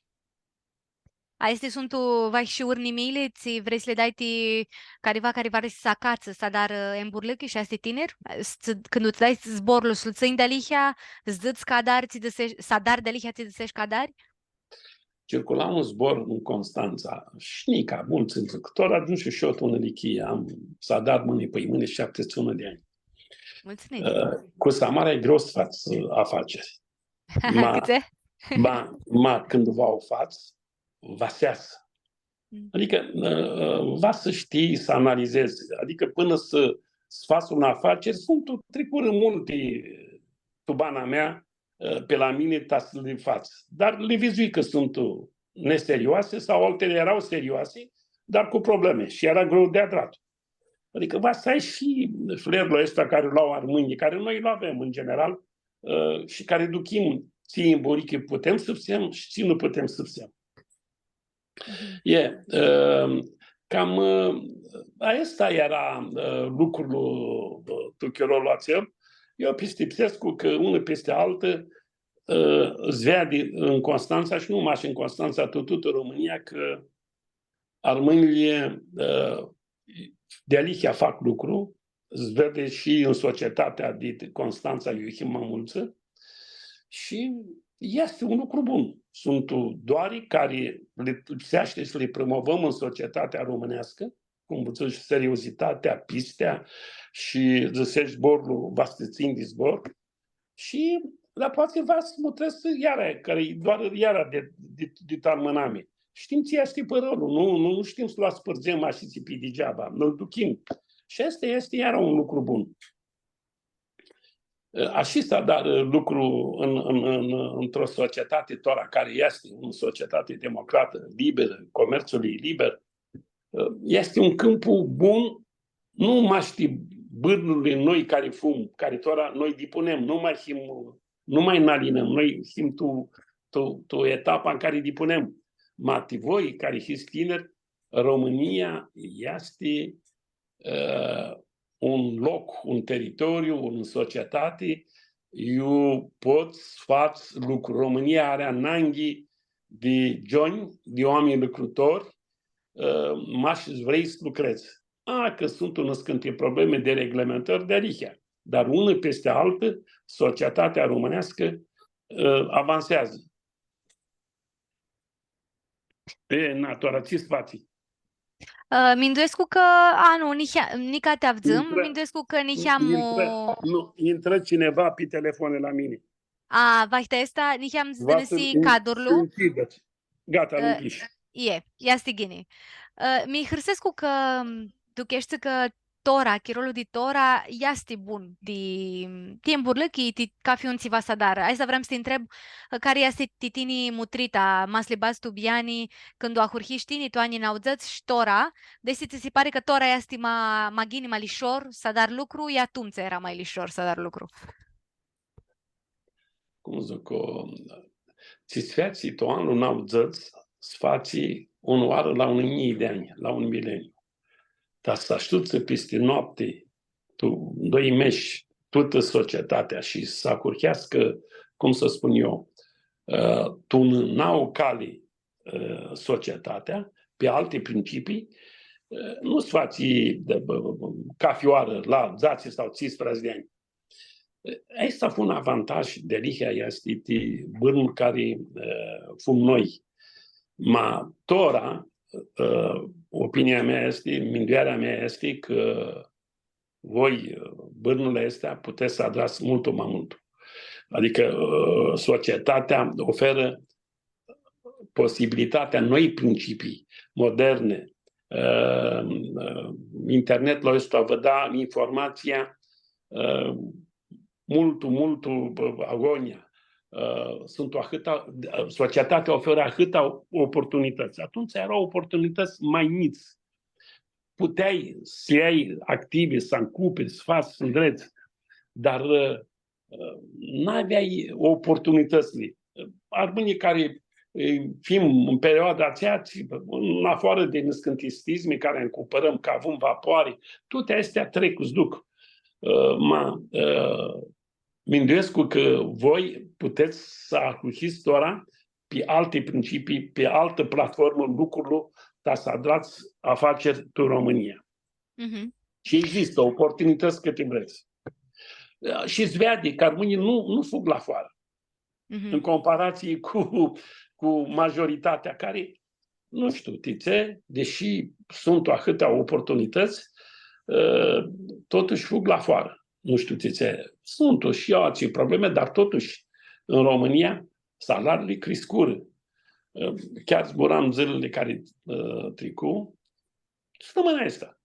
Aesti suntu vahi shi urnimiili tsi vrei s-li dai ti cariva cari va s-acatsã s-adarã emburlãchi shi easti tinir? S-, cãndu tsã dai zborlu s-lu tsãnj dealihea, s-dzãts cã adari, tsi dzãsesh-, s-adari dealihea tsi dzãsesh cã adari? Circula un zbor în Constanța, shi nica, multsã dzãc, tora agiumshu shi eu tu unã ilichii, am, s-adar mãni, pãimãni, shaptidzãts shi unu di anj. Multsumim. Ã, cu Samara e greu s-fats, ã, afaceri. Ma, cãtse? Ma, ma, cãndu va u fats, va s-easã. Mm. Adicã, ã, ã, va s-shtii, s-analizedz. Adicã pãnã s-, s-fats unã afaceri, suntu, tricurã multi tu bana mea, ã, pi la mini ta s-li fats. Dar li vidzui cã suntu neserioasi sau altili eara serioasi, dar cu problemi. Shi eara greu di adrat. Adicã va s-ai shi flerlu aestu cari lu au armãnjlji, cari noi lu avem în general, ã, shi cari duchim tsi imburichi putem s-fãtsem shi tsi nu putem s-fãtsem. Mhm. E, ã, cam, ã, aestã eara, ã, lucrul, ã, tu chirolu atsel. Eu pistipsescu cã unã pisti altã, ã, s-veadi tu Constantsa shi nu mash tu Constantsa, tu tutã Romãnia, cã armãnjlji, ã, dealihea fac lucru, s-veadi shi tu societatea di Constantsa, iu him ma multsã, shi easti un lucru bun. Suntu doari cari lipseashti s-li promovãm tu societatea romãneascã, cum dzãts, seriozitatea, pistea shi dzãsesh zborlu, va s-tsãnj di zbor. Shi, dar poati va s-mutrescu iara, cari e doar iara di, di, di tu amãnami. Shtim tsi easti pãrãlu, nu, nu, nu shtim s-lu aspãrdzem ashi pi digeaba, nu-l duchim. Shi aestã easti iara un lucru bun. Ashi s-adarã lucru tu, tu, tu, tu o societati, tora cari easti unã societati democratã, liberã, comerțul e liber, easti un cãmpu bun, nu mash ti bãrnurli noi cari fum, cari tora noi dipunem, nu ma him, nu ma nã alinãm, noi him tu, tu, tu etapa tu cari dipunem. Ma ti voi, cari hits tiniri, Romãnia easti, ã, un loc, un teritoriu, unã societati, iu pots s-fats lucru. Romãnia ari ananghi di gionj, di oaminj lucrãtori, ã, mash s-vrei s-lucredz. A, cã suntu nãscãnti problemi di reglementãri dealihea, dar unã pisti altã, societatea romãneascã, ã, avanseadzã. E, na, tora, tsi s-fatsi? Ã, minduescu cã, a, nu, nihea-, nica ti avdzãm, intrã, minduescu cã niheam, intrã, o- nu, intrã cineva pi telefon la mini. A, vahi ti aestã, niheam s-dãnãsi cadrul. Gata, lu nchish. Ã, e, easti ghini. Ã, mi hãrsescu cã, m, ducheshti cã tora, chirolu di tora, easti bun, di, ti emburlãchi, ti cafi un tsi va s-adarã. Aestã vream s-ti ntreb, cari easti ti tini mutrita, ma s-li badz tu biani, cãndu ahurhish tini, tu anjlji naudzãts, shi tora, desi tsã si pari cã tora easti ma, ma ghini, ma lishor s-adari lucru, i atumtsea eara ma lishor s-adari lucru? Cum dzãc, o, tsi s-featsi tu anlu naudzãts, s-fatsi unã oarã la unã njilji di anj, la un mileniu. Dar s-ashtutsi pisti noapti, tu doi mesh, tutã societatea shi s-ahurheascã, cum s-spun eu, ã, tu unã nauã cali, ã, societatea, pi alti principii, ã, nu s-fatsi di, bã, bã, bã, cafi oarã la dzatsi sau tsisprãdzatsi di anj. Aestã fu un avantaj dealihea, easti ti bãrnul cari, ã, fum noi. Ma tora, ã, opinia mea easti, minduearea mea easti cã voi, ã, bãrnul aestu, putets s-adrats multu ma multu. Adicã, ã, societatea oferã posibilitatea, noi principii moderne, ã, ã, internetlu aestu vã da informatsia, ã, multu, multu, ã, agonja. Ã, suntu ahãtã, ã, societatea oferã ahãtã oportunitãts. Atumtsea eara oportunitãts ma njits. Puteai s-li ai activi, s-ancupi, s-fats, s-ndredz, dar, ã, ã, n-aveai oportunitãtsli. Armãnjlji cari, ã, fim tu perioada atsea, tsi, în afară de niscãnti stizmi cari ancumpãrãm, cã avum vapoari, tuti aesti trec, s-duc. Ã, ma, ã, minduescu cã voi putets s-ahurhits tora pi alti principii, pi altã platformã, lucrul ta s-adrats afaceri tu Romãnia. Mhm. Shi existã oportunitãts cãti vrets. Shi s-veadi cã armãnjlji nu, nu fug la foarã. Mhm. În comparație cu, cu majoritatea care, nu shtiu ti tsi, deși sunt ahãtea oportunitãts, ã, totuși fug la foarã. Nu shtiu ti tsi. Sunt și alții probleme, dar totuși în România salariile crescură. Ã, chiar zburam zilele care, ã, tricu, sãptãmãna aestã,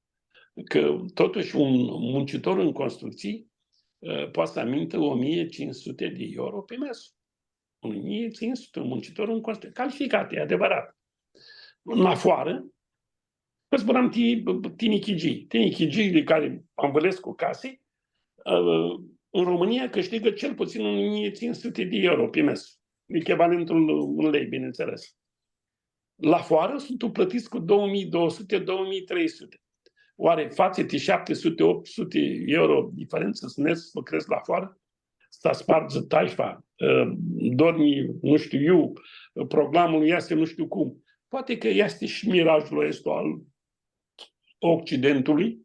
cã totushi un muncitor în construcții, ã, poati s-amintã o mie cinci sute de euro pe mes. O mie cinci sute, un muncitor în construcții, calificat, e adevărat. În afară, cã zburam ti, ti nichigii, ti nichigiili cari anvãlescu casi, ã, în România câștigă cel puțin o mie cinci sute de euro pe mes, echivalentul în lei, bineînțeles. La foarã suntu plãtits cu două mii două sute, două mii trei sute. Oare fatsi ti shapti suti, optu suti euro diferentsã s-nedz s-lucredz la afoarã? S-ti spardzã taifa, ã, dormi, nu shtiu iu, programul easti nu shtiu cum. Poati cã easti shi mirajlu aestu al Occidentului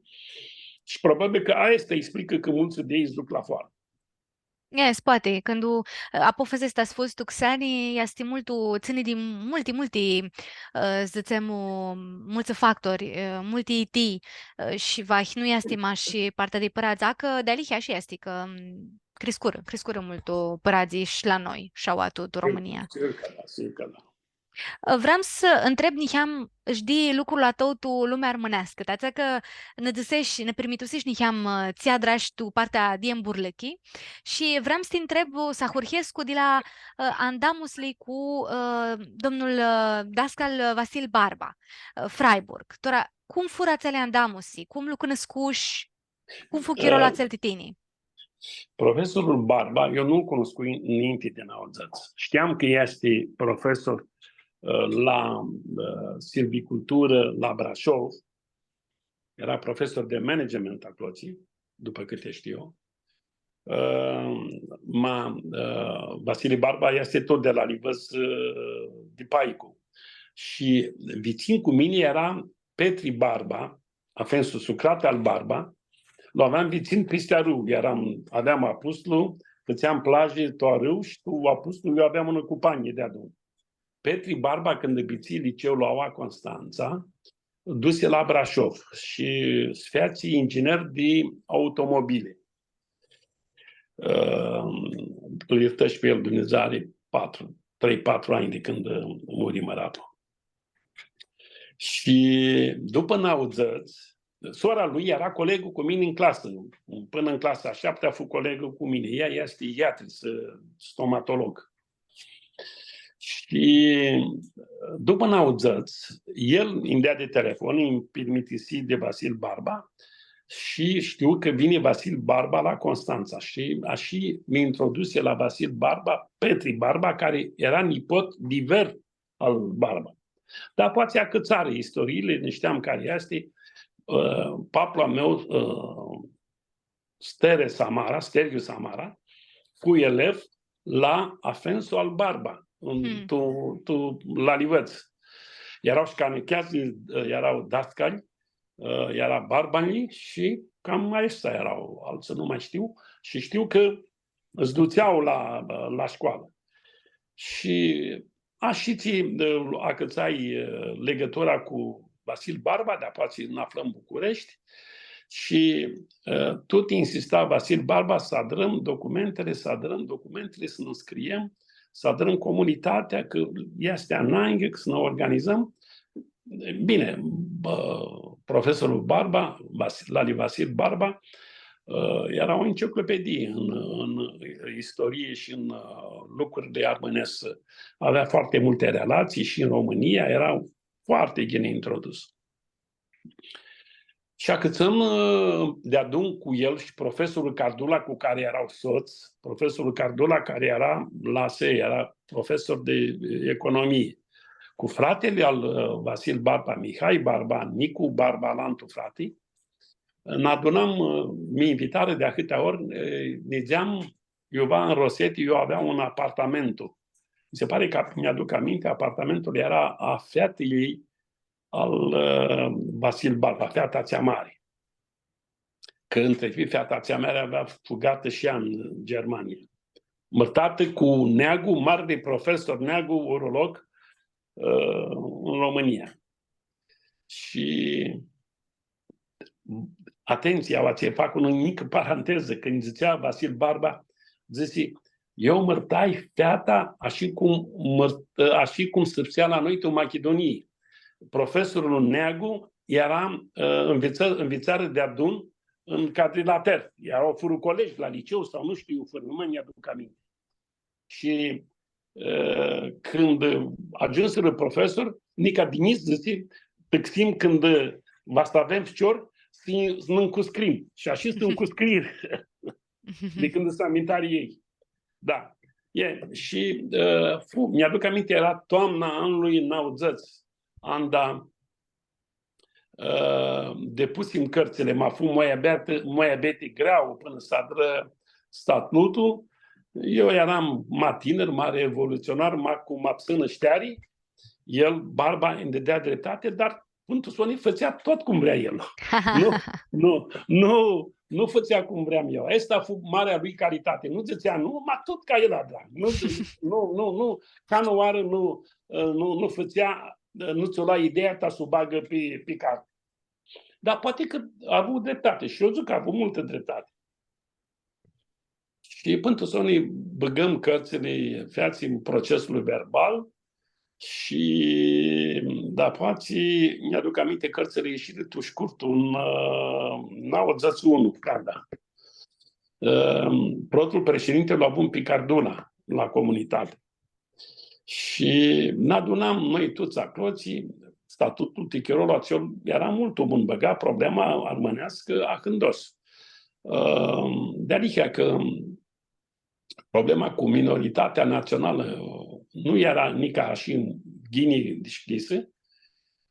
shi probabil cã aestã explicã cã multsã di elj s-duc la afoarã. Yes, poati, cãndu, ã, apofasea aestã s-fudz tu xeani, easti multu, tsãni di multi, multi, ã, s-dzãtsem, u, multsã factori, ã, multi itii, ã, shi vahi nu easti mash partea di pãradz, cã dealihea shi easti, cã, m, criscurã, criscurã multu pãradzlji shi la noi, shi aoa tu, tu Romãnia. Sigur cã da, sigur cã da. Vream s-ntreb niheam shi di lucrul a tãu tu lumea armãneascã. Ti atsea cã nã dzãseshi, nã pirmitusishi niheam, ã, tsi adrash tu partea di emburlãchi shi vream s-ti ntreb, s-ahurhescu di la, ã, andamusli cu, ã, domnul, ã, dascal, ã, Vasil Barba, ã, Freiburg. Tora, cum furã atseali andamusi? Cum lu cunuscushi? Cum fu chirolu atsel ti tini? Profesorlu Barba, eu nu-l cunuscui nãinti di nauãdzãts. Shtiam cã easti profesor, ã, la, ã, silviculturã, la Brașov. Eara profesor di management aclotsi, dupã cãti shtiu eu. Ã, ma, ã, Vasili Barba easti tut di la Livãdz, ã, di Paicu. Shi vitsin cu mini eara Petri Barba, afensul Sucrate al Barba, lu aveam vitsin pisti arãu, earam, aveam apuslu, fãtseam plaji tu arãu shi tu apuslu eu aveam unã cupanie deadun. Petri Barba, cãndu bitisi liceul la Constantsa, dusi la Brașov shi s-featsi inginer di automobili. Ã, lu ljirtã shi pi el Dumnidzã, ari patru, trei, patru anj di cãndu muri mãratlu. Shi dupã nauãdzãts, sora lui eara colegã cu mini tu clasã. Pãnã tu clasa a shaptea fu colegã cu mini. Ea easti iatrisã, stomatolog. Shi dupã nauãdzãts, el nji deadi telefon, nji pirmitisi di Vasil Barba shi shtiu cã vini Vasil Barba la Constantsa shi ashi mi introdusi la Vasil Barba, Petri Barba, cari eara nipot di Ver al Barba. Dar poati acãtsarã istoriili, nu shtiam cari easti, ã, paplu a meu, ã, Stere Samara, Stergiu Samara, fu elev la afensul al Barba, tu, tu, la Livãdz. Eara shi canicheadz, eara dascalj, ã, eara barbanj shi cam aeshti eara, altsã nu mai shtiu. Shi shtiu cã s-dutsea la, la shcoalã. Shi ashitsi, ã, acãtsai, ã, ligãtura cu Vasil Barba, di-apoea nã aflãm Bucureshti shi, ã, tut insista Vasil Barba s-adrãm documentili, s-adrãm documentili, s-nã nscriem, s-adrãm comunitatea, cã easti ananghi, cã s-nã organizãm. Bine, bã, profesorlu Barba, Vas-, Lali Vasil Barba, ã, eara o enciclopedie în, în istorie și în, ã, lucrurile armănesc. Avea foarte multe relații și în România, era foarte ghini introdus. Shi acãtsãm, ã, deadun cu el shi profesorlu Cardula, cu cari eara sots, profesorlu Cardula, cari eara la S E, eara profesor di economie, cu fratili al, ã, Vasil Barba, Mihai Barba, Nicu Barba, alantu frati, nã adunãm, ã, mi invitarã di ahãtea ori, ã, nidzeam, iuva tu Roseti, eu aveam un apartamentu. Mi se pare cã, mi-aduc aminti, apartamentul eara a featiljei al, ã, Vasil Barba, feata atsea mari. Cã, ãntre timp, feata atsea mari avea fugatã shi ea tu Germania. Mãrtatã cu Neagu, marli profesor Neagu, urolog, ã, tu România. Shi, atenție, aoatsi fac unã njicã parantezã, cãndu dzãtsea Vasil Barba, dzãsi, „Eu mãrtai feata ashi cum mãrt-, ashi cum s-fãtsea la noi tu Machidunii.” Profesorlu Neagu eara, ã, nvitsã-, nvitsarã deadun tu Cadrilater. Eara, furã colegi la liceu sau nu shtiu, furã, nu mai mi-aduc aminti. Shi, ã, cãndu agiumsirã profesor, nica Dinis dzãsi, „Tãxim cãndu va s-avem ficior, s-, s-nã ncuscrim.” Shi ashi s-ncuscrirã. Di cãndu s-amintarã elj. Da. E, shi, ã, fu, mi-aduc aminti, eara toamna anului nauãdzãts, anda, ã, depusim cãrtsãli, ma fu muabeti, muabeti greauã pãnã s-adrã statutul. Eu eram ma tinir, ma revoluționar, ma cu ma psãnã shteari, el, Barba, nji dãdea dreptate, dar pãn tu soni fãtsea tut cum vrea el. Nu, nu, nu, nu fãtsea cum vream eu. Aestã fu marea lui calitate. Nu dzãtsea nu, ma tut ca el adra. Nu, nu, nu, nu, canãoarã nu, nu, nu fãtsea, nu tsã lua ideea ta s-u bagã pi, pi carti. Dar poati cã a avut dreptate. Shi eu dzãc cã a avut multã dreptate. Shi pãn tu soni bãgãm cãrtsãli, featsim procesul verbal shi, da, poati, nj-aduc aminti, cãrtsãli ishirã tu shcurtu, tu, ã, nauãdzãts shi unu, canda. Ã, protlu președinte lu avum pi Carduna, la comunitate. Shi nã adunam noi tuts aclotsi, statutul ti chirolu atsel eara multu bun, bãga problema armãneascã ahãndos. Ã, dealihea cã problema cu minoritatea națională nu eara nica shi ghini dishcljisã,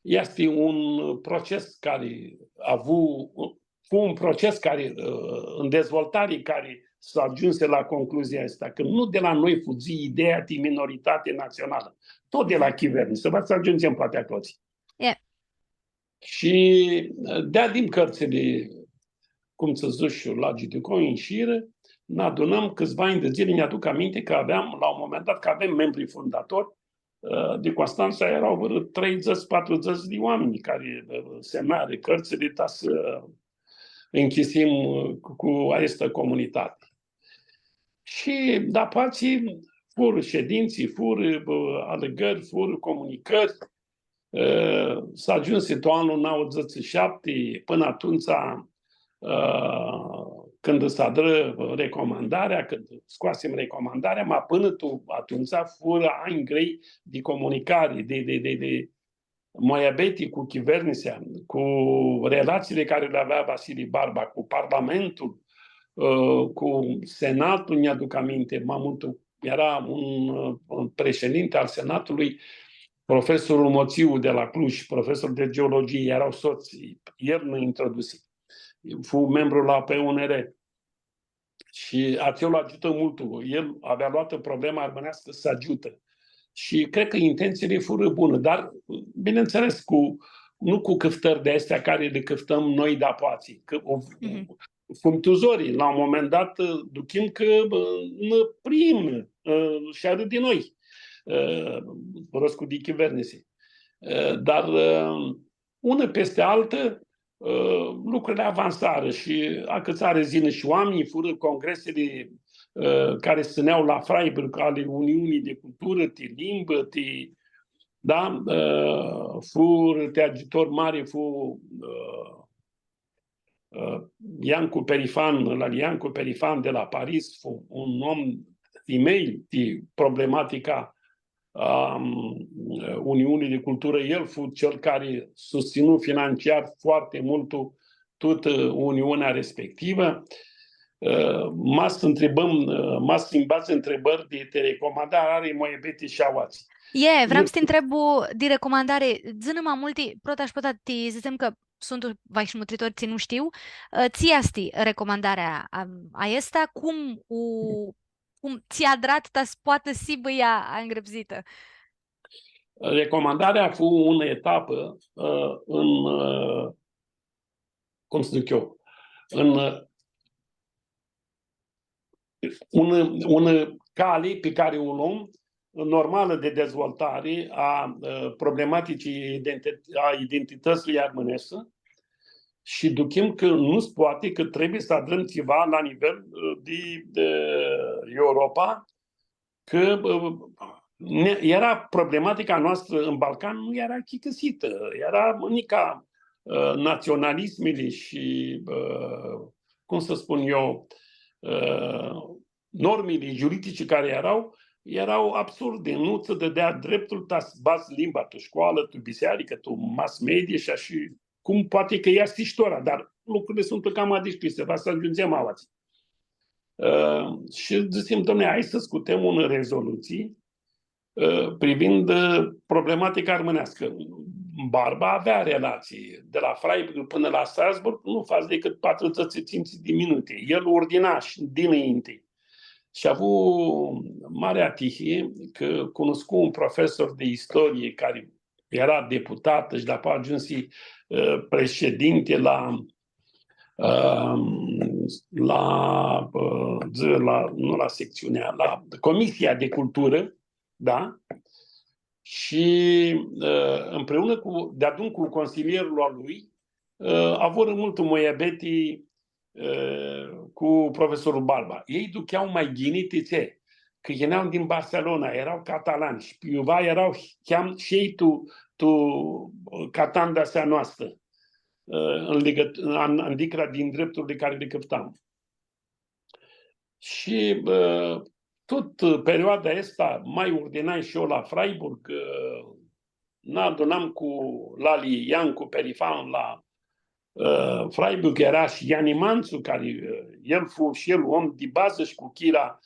easti un proces cari avu, fu un proces cari, ã, în dezvoltare, cari s-agiumsi la concluzia aestã, cã nu di la noi fudzi ideea di minoritate națională, tut di la chivern, s-va s-agiumsim poati aclotsi. E. Shi, ã, deadim cãrtsãli, cum tsã dzãsh, la Giudicoi, ishirã, nã adunãm cãtsiva anj di dzãli, nj-aduc aminti cã aveam, la un moment dat, cã avem membri fundatori, ã, di Constantsa eara vãrã treidzãts, patrudzãts di oaminj cari, ã, semnarã cãrtsãli ta s-nchisim, ã, cu, cu aestã comunitati. Shi, da, poati, furã shedintsi, furã, ã, alãgãri, furã comunicãri, ã, s-agiumsi tu anlu nauãdzãts shi shapti, pãnã atumtsea, ã, cãndu s-adrã recomandarea, cãndu scoasim recomandarea, ma pãnã tu atumtsea furã anj grei di comunicari, di, di, di, di muabeti cu chivernisea, cu relatsiili cari li avea Vasili Barba cu Parlamentul, ã, cu Senatul, nj-aduc aminti, ma multu, eara un, ã, un președinte al Senatului, profesorul Moțiu de la Cluj, profesor de geologie, eara sots, el nã introdusi. Fu membru la P U N R. Shi atsel agiutã multu. El avea loatã problema armãneascã s-agiutã. Shi cred cã intentsiili furã buni, dar, bineînțeles, cu, nu cu cãftãri di aesti cari li cãftãm noi di apoaia. Cã o, Mhm. fum tu zori, la un moment dat, duchim cã, bã, nã priimnã, ã, shi arãd di noi, ã, rostul di chivernisi. Ã, dar, ã, unã pesti altã, ã, lucrurli avansarã shi acãtsarã s-yinã shi oaminj, furã congresili, ã, cari s-tsãnea la Freiburg, ali Uniunii di Culturã, ti limbã, ti, da, ã, furã ti agiutor mari, fu, ã, ã, Iancu Perifan, la Iancu Perifan di la Paris, fu un om thimei ti problematica, ãm, Uniunii di Culturã. El fu cel cari sustsinu financiar foarte multu tutã Uniunea respectivă. Ã, ma s-ntribãm, ã, ma s-nji badz ntribãri di, di recomandari, ari muabeti shi aoatsi. E, vream s-ti ntreb di recomandari, dzã-nã ma multi, prota shi prota, ti dzãtsem cã suntu vahi shi mutritori tsi nu shtiu, ã, tsi easti recomandarea, ãm, aestã, cum u, cum tsi adrat ta s-poatã s-hibã ea angrãpsitã? Recomandarea fu unã etapã, ã, în, ã, cum să zic eu, în, ã, unã, unã cali pi cari u lom, normalã di dezvoltari a, ã, problematicii identi-, a identitãtsii armãneshti shi duchim cã nu s-poati, cã trebuie s-adrãm tsiva la nivel, ã, di, di Europa, cã, ã, ne-, eara problematica noastrã în Balcan, nu eara achicãsitã, eara nica, ã, naționalismili shi, ã, cum să spun eu, ã, normili juridice cari eara, eara absurde, nu tsã dãdea dreptul ta s-badz limba tu scoalã, tu bisearicã, tu mass media shi ashi, cum poati cã easti shi tora, dar lucrurli suntu cama dishcljise, va s-agiundzem aoatsi. Ã, shi dzãsim, domne, hai s-scutem unã rezolutsii, ã, privind, ã, problematica armãneascã. Barba avea relații. De la Freiburg până la Strasburg nu faci decât patruzeci și cinci de minute. El ordina și dinainte. Și a avut marea tihie că cunoscu un profesor de istorie care era deputat și după ajuns uh, președinte la uh, la, uh, la, nu la secțiunea, la Comisia de Cultură, da? Și uh, împreună cu, deadun cu consilierul a lui, uh, avurã multu muiabeti uh, cu profesorul Barba. Ei ducheau mai ghini, ti tsi? Cã yinea din Barcelona, erau catalani și iuva erau chiam și ei tu, tu catandasea noastrã, uh, în legăt-, în, în dicra din drepturile care le căptam. Și uh, tot perioada asta mai ordinai și eu la Freiburg, uh, ne adunam cu Lali Iancu Perifan la uh, Freiburg, era și Iani Mantsu, care uh, el fu și el om de bază și cu Chira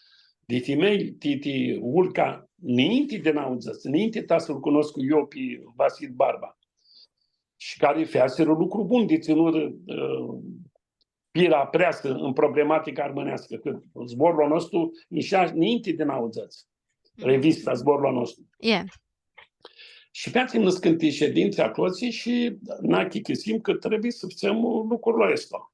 de Timei, Titi Ulca, înainte de nauăzeci, înainte ta să-l cunosc eu pe Vasil Barba. Și care feaseră lucru bun de ținut uh, pira preasă în problematica armânească, că zborul nostru ieșea înainte de nauăzeci, revista Zborul nostru. E. Și featsim nãscãnti ședințe aclotsi și ne achicãsim că trebuie să facem lucrul ăsta.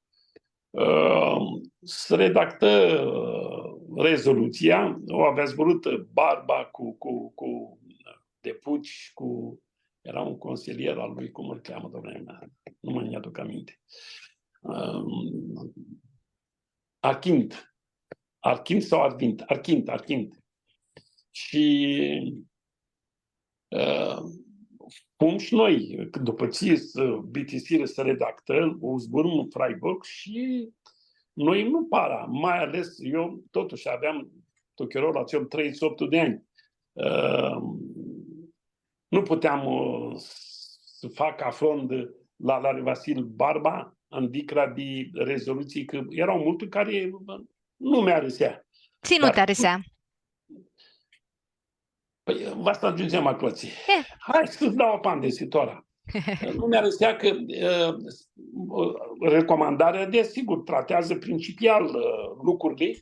Uh, se redactă uh, rezoluția, o avea zburâtă Barba cu, cu, cu Depuci, cu, era un consilier al lui, cum îl cheamă, domnule, nu mai mi-aduc aminte. Um, Achint. Archint sau Arvint? Archint, Archint. Și uh, cum și noi, după ce se bitisiră să redactăm, o zburâm în Freiburg și noi nu para, mai ales eu, totuși aveam, tu chirolu atsel, eu am treizeci și opt de ani. Uh, nu puteam uh, să fac afront la, la Vasil Barba, în dicra de rezoluții, că erau multi care uh, nu mi-arăsea. Tsi nu ti arãsea? Păi, va s-agiundzem aclotsi. Hai să-ți dau apandisi, Tora. Nu mi-arăsea că uh, recomandarea, desigur, tratează principial uh, lucrurile,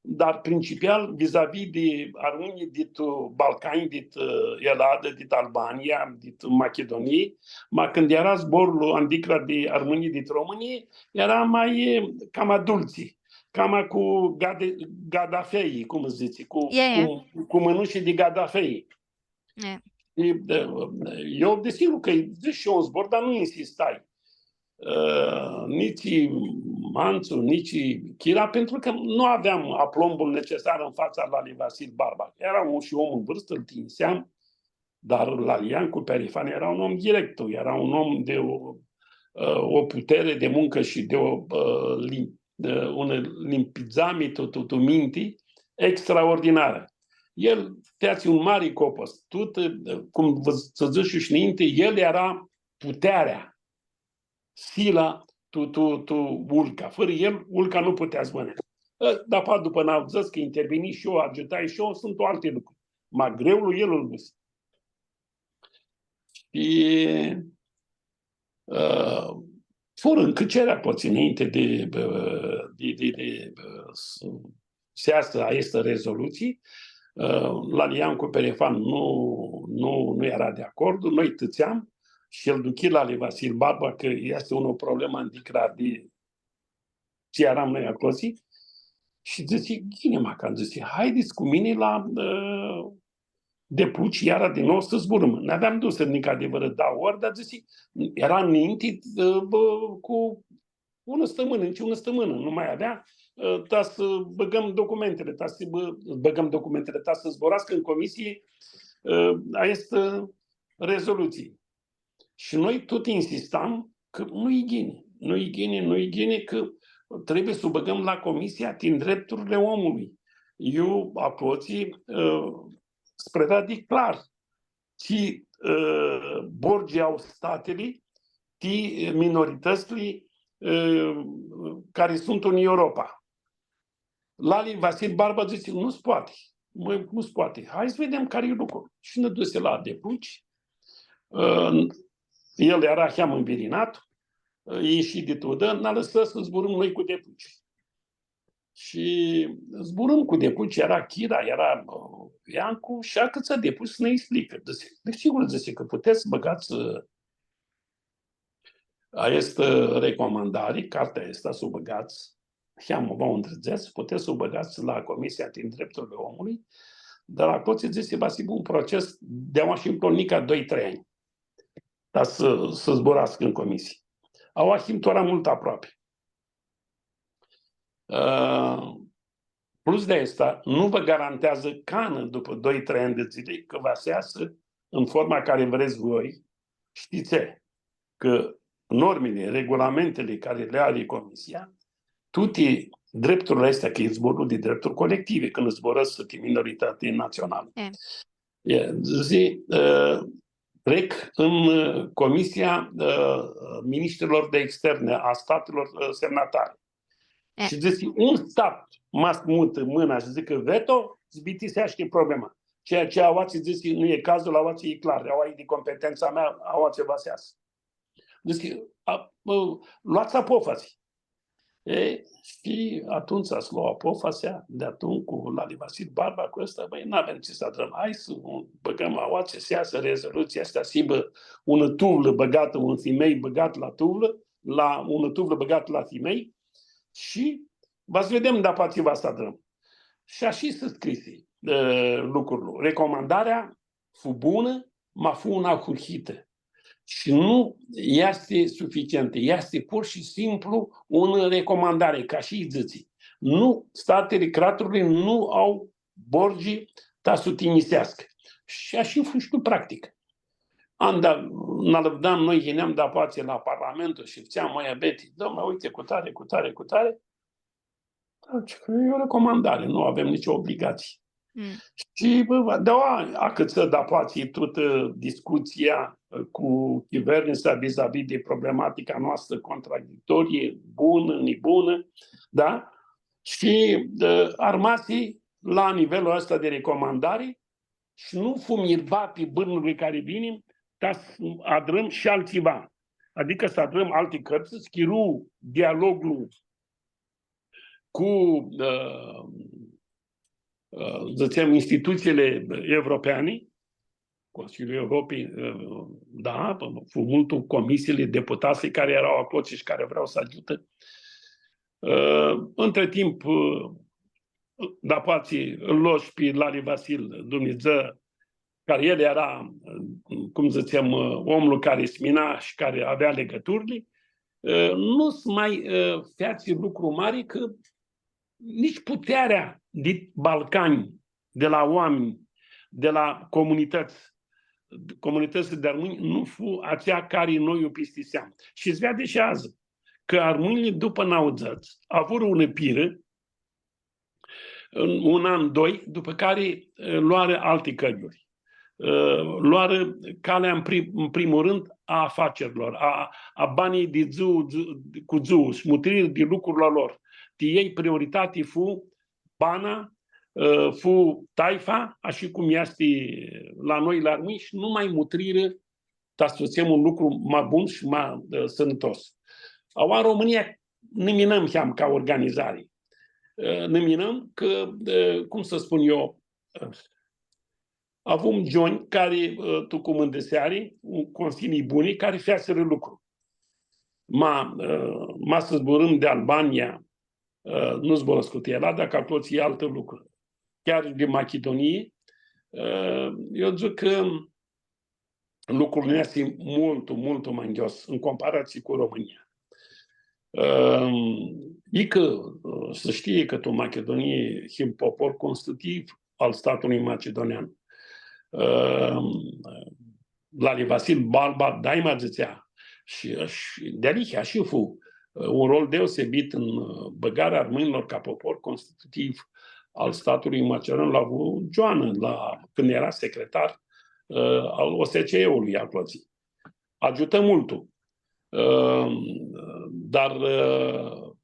dar principial vis-a-vis de armãnjlji dit uh, Balcani, dit uh, Eladã, dit Albania, dit Machidunii, ma cãndu era zborlu andicra di armãnjlji dit Romãnii, era mai uh, cama dultsi, cama cu gade, gadafei, cum dzãtsi, cu, E, e. Cu, cu mãnushi di gadafei. E. E, de, eu, desigur că îi zic și eu un zbor, dar nu insistai. Uh, nici Mantsu, nici Chira, pentru că nu aveam aplombul necesar în fața lui Vasil Barba. Era un, și om în vârstă, îl tinseam, dar Lali Iancu Perifan era un om direct, era un om de o, uh, o putere de muncă și de o uh, lim, uh, unã limpidzeami tu, tu, tu minti extraordinarã. El featsi un mari copos. Tut, uh, cum vã s-dzãsh shi ninti, el era puterea, sila tu, tu, tu Ulca. Fãrã el, Ulca nu putea s-bãnã. Ã, dar dupã nauãdzãts, cã intervini shi eu, agiutai shi eu, suntu alti lucri. Ma greulu el lu dusi. Shi ã, furã ncãcerea aclotsi ninti di, ã, di, di, di, ã, s-, s-easã aestã rezolutsii, ã, Lali Iancu Perifan nu, nu, nu era di acord, noi tãtseam shi el duchi la Lali Vasil Barba cã easti unã problemã andicra di tsi earam noi aclotsi, shi dzãtsi, ghini, ma, cã dzãtsi, haidets cu mini la, ã, Depuci, iara di nou s-zburãm. Nã aveam dusã nica di vãrã dauã ori, dar dzãtsi, era ninti, ã, bã, cu unã stãmãnã, nici unã stãmãnã nu mai avea, ã, ta s-bãgãm documentele, ta s-bã-, bãgãm documentele, ta s-zburascã tu comisie, ã, aestã rezolutsii. Shi noi tut insistam cã nu-i ghini, nu-i ghini, nu-i ghini, cã trebuie s-u bãgãm la Comisia ti Drepturile Omului. Eu, aclotsi, ã, s-prevadi clar tsi, ã, borgi au statili ti minoritãtsli, ã, cari suntu tu Europa. Lali Vasil Barba dzãtsi, nu s-poati. Mãi, nu s-poati. Hai s-videm cari e lucrul. Shi nã dusi la Depuci, ã, el eara heam învirinat, ieshi di tu udã, nã lăsã s-zburãm noi cu depuci. Shi zburãm cu depuci, eara Chira, eara, ã, Iancu, shi acãtsã depuci s-nã explicã. Dzãsi, desigur, dzãsi, cã putets s-bãgats, ã, aestã recomandari, cartea aestã, s-u bãgats, heam, va u ndridzets, putets s-u bãgats la Comisia di Drepturile Omului, dar aclo tsi dzãsi, va s-hibã un proces di aoa shi nclo nica doi, trei anj. Ta s-, s-zburascã tu comisii. Aoa him tora multu aproapi. Ã, plus di aestã, nu vã garanteazã canã dupã doi, trei anj di dzãli cã va s-easã tu forma cari vrets voi, shtits, cã normili, regulamentili cari li ari Comisia, tuti drepturli aesti, cã e zborlu di drepturi colective, cãndu zburãscu ti minoritãts natsionali. E. E, dzãsi, ã, trec tu, ã, Comisia, ã, Ministrilor di Externe a statelor, ã, semnatare. E. Shi dzãsi, un stat ma s-mutã mãna shi dzãcã veto, s-bitiseashti problema. Ceea ce aoatsi dzãsi, nu e cazul, aoatsi e clar, aoa e di competența mea, aoatsi va s-easã. Dzãsi, a, ã, loats apofasi. E, shi atumtsea s-lo apofasea, di atumtsea cu Lali Vasil Barba, cu aestã, bãi, n-avem tsi s-adrãm. Hai s-u bãgãm aoatsi, s-easã rezolutsia aestã, s-hibã unã tuvlã bãgatã, un thimei bãgat la tuvlã, la, unã tuvlã bãgatã la thimei, shi va s-videm dapoaia tsi va s-adrãm. Shi ashi s-scrisi, e, lucrul. Recomandarea fu bunã, ma fu unã ahurhitã. Shi nu easti suficientã, easti pur shi simplu unã recomandari, ca shi dzãtsi. Nu, statili, craturli nu au borgi ta s-u tinjiseascã. Shi ashi fu shi tu practicã. Anda, nã alãvdam, noi yineam dapoaia la Parlamentul shi fãtseam muabeti, domnule, uite, cutare, cutare, cutare, Deci, e o recomandare, nu avem nicio obligație. Mm. Shi, bã, di-aoa acãtsã dapoaia tutã discutsia, ã, cu chivernisea vis-a-vis di problematica noastrã contradictorie, bunã, nibunã, da? Shi, ã, armasi la nivelul ăsta de recomandare shi nu fum yirbati bãrnurli cari vinim, ta s-adrãm shi altsiva. Adicã s-adrãm alti cãrtsã, s-chiru dialoglu cu, ã, ã, dzãtsem, institutsiili evropeani, Consiliul Europei, ã, da, fu multu comisiili, deputatslji cari eara aclo shi cari vrea s-agiutã. Ã, între timp, ã, dapoaia ãl lo shi pi Lali Vasil, Dumnidzã, cari el eara, cum dzãtsem, omlu cari s-mina shi cari avea ligãturli, ã, nu s-ma, ã, featsi lucru mari, cã nitsi putearea di Balcani, di la oaminj, di la comunitãts, comunitãtsli di armãnj, nu fu atsea cari noi u pistiseam. Shi s-veadi shi adzã, cã armãnjlji dupã nauãdzãts avurã unã pirã, un, un an, doi, dupã cari, e, loarã alti cãljuri. E, loarã calea, în pri-, în primul rând, a afacerilor, a, a banãljei di dzuã, dzuã, cu dzuã, shi mutrirã di lucrurli a lor. Ti elj prioritati fu bana, e, fu taifa, ashi cum easti la noi, la armãnj, shi nu ma mutrirã ta s-fãtsem un lucru ma bun shi ma, ã, sãnãtos. Aua, tu Romãnia, nã minãm, heam, ca organizari. Ã, nã minãm cã, ã, cum s-spun eu, ã, avum gionj cari, ã, tu cumãndãseari, un consilii buni, cari featsirã lucru. Ma, ã, ma s-zburãm di Albania, ã, nu zburãscu ti Elada, cã aclo e altã lucru. Chiar di Machidunii, ã, eu dzãc cã lucrul nã easti multu, multu ma nghios în comparație cu România. Ãm, icã, ã, s-shtii cã tu Machidunii him popor constitutiv al statului macedonean. Ãm, Lali Vasil Barba daima dzãtsea, shi, shi dealihea shi fu, ã, un rol deosebit în, ã, bãgarea armãnjlor ca popor constitutiv al statului macedonean, l-avu Joană, la, când era secretar, ã, al O S C E-ului aclo. Agiutã multu. Ã, dar, ã,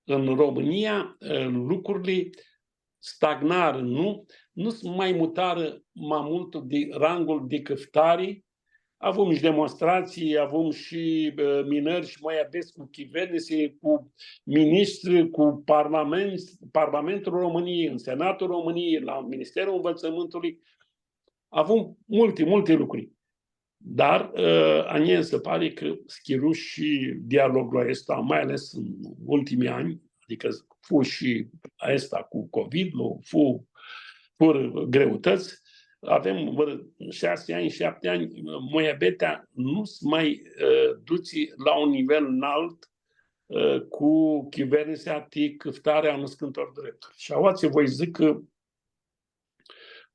în România, ã, lucrurli stagnarã, nu, nu s-ma mutarã ma multu di rangul di cãftari, Avum shi demonstratsii, avum shi, ã, minãri shi muabets cu chivernisi, cu ministri, cu parlament, Parlamentul României, în Senatul României, la Ministerul Învățământului. Avum multi, multi lucri. Dar, ã, a njia nji si pari cã s-chiru shi dialoglu aestu, mai ales în ultimii ani, adicã fu shi aestu cu COVID-ul, fu, furã greutãts. Avem vãrã shasi anj, shapti anj, muabetea nu s-mai, ã, dutsi la un nivel înalt, ã, cu chivernisea ti cãftarea a nãscãntor drepturi. Shi aoatsi voi dzãc cã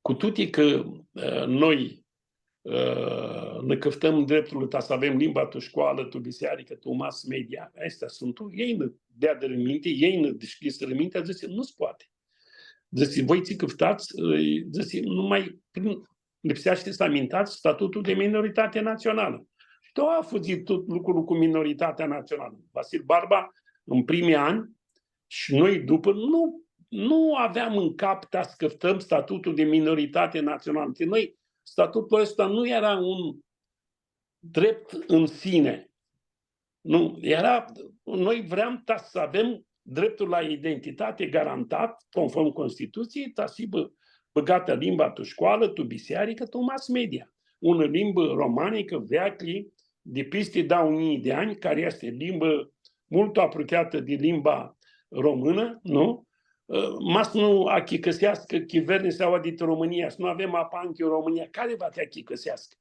cu tuti cã, ã, noi, ã, nã cãftãm dreptul ta s-avem limba tu scoalã, tu bisearicã, tu mass media, aesti suntu, elj nã deadirã minti, elj nã dishcljisirã mintea, dzãsi, nu s-poati. Dzãsi, voi tsi cãftats, ã, dzãsi, numai prin, lipseashti s-amintats statutul de minoritate națională. Shi tu afudzi tut lucrul cu minoritatea națională. Vasil Barba, în primii ani, shi noi dupã, nu, nu aveam în cap ta s-cãftãm statutul de minoritate națională. Ti noi, statutul aestu nu era un drept în sine. Nu, era, noi vream ta s-avem dreptul la identitate garantat, conform Constituției, ta s-hibã bãgatã limba tu scoalã, tu bisearicã, tu mass media. Unã limbã romanicã, veaclji, di pisti dauã njilji di anj, cari easti limbã multu aprucheatã di limba românã, nu? Ã, ma s-nu achicãseascã chivernisea aoa dit România, s-nu avem apanchi în România, cari va ti achicãseascã?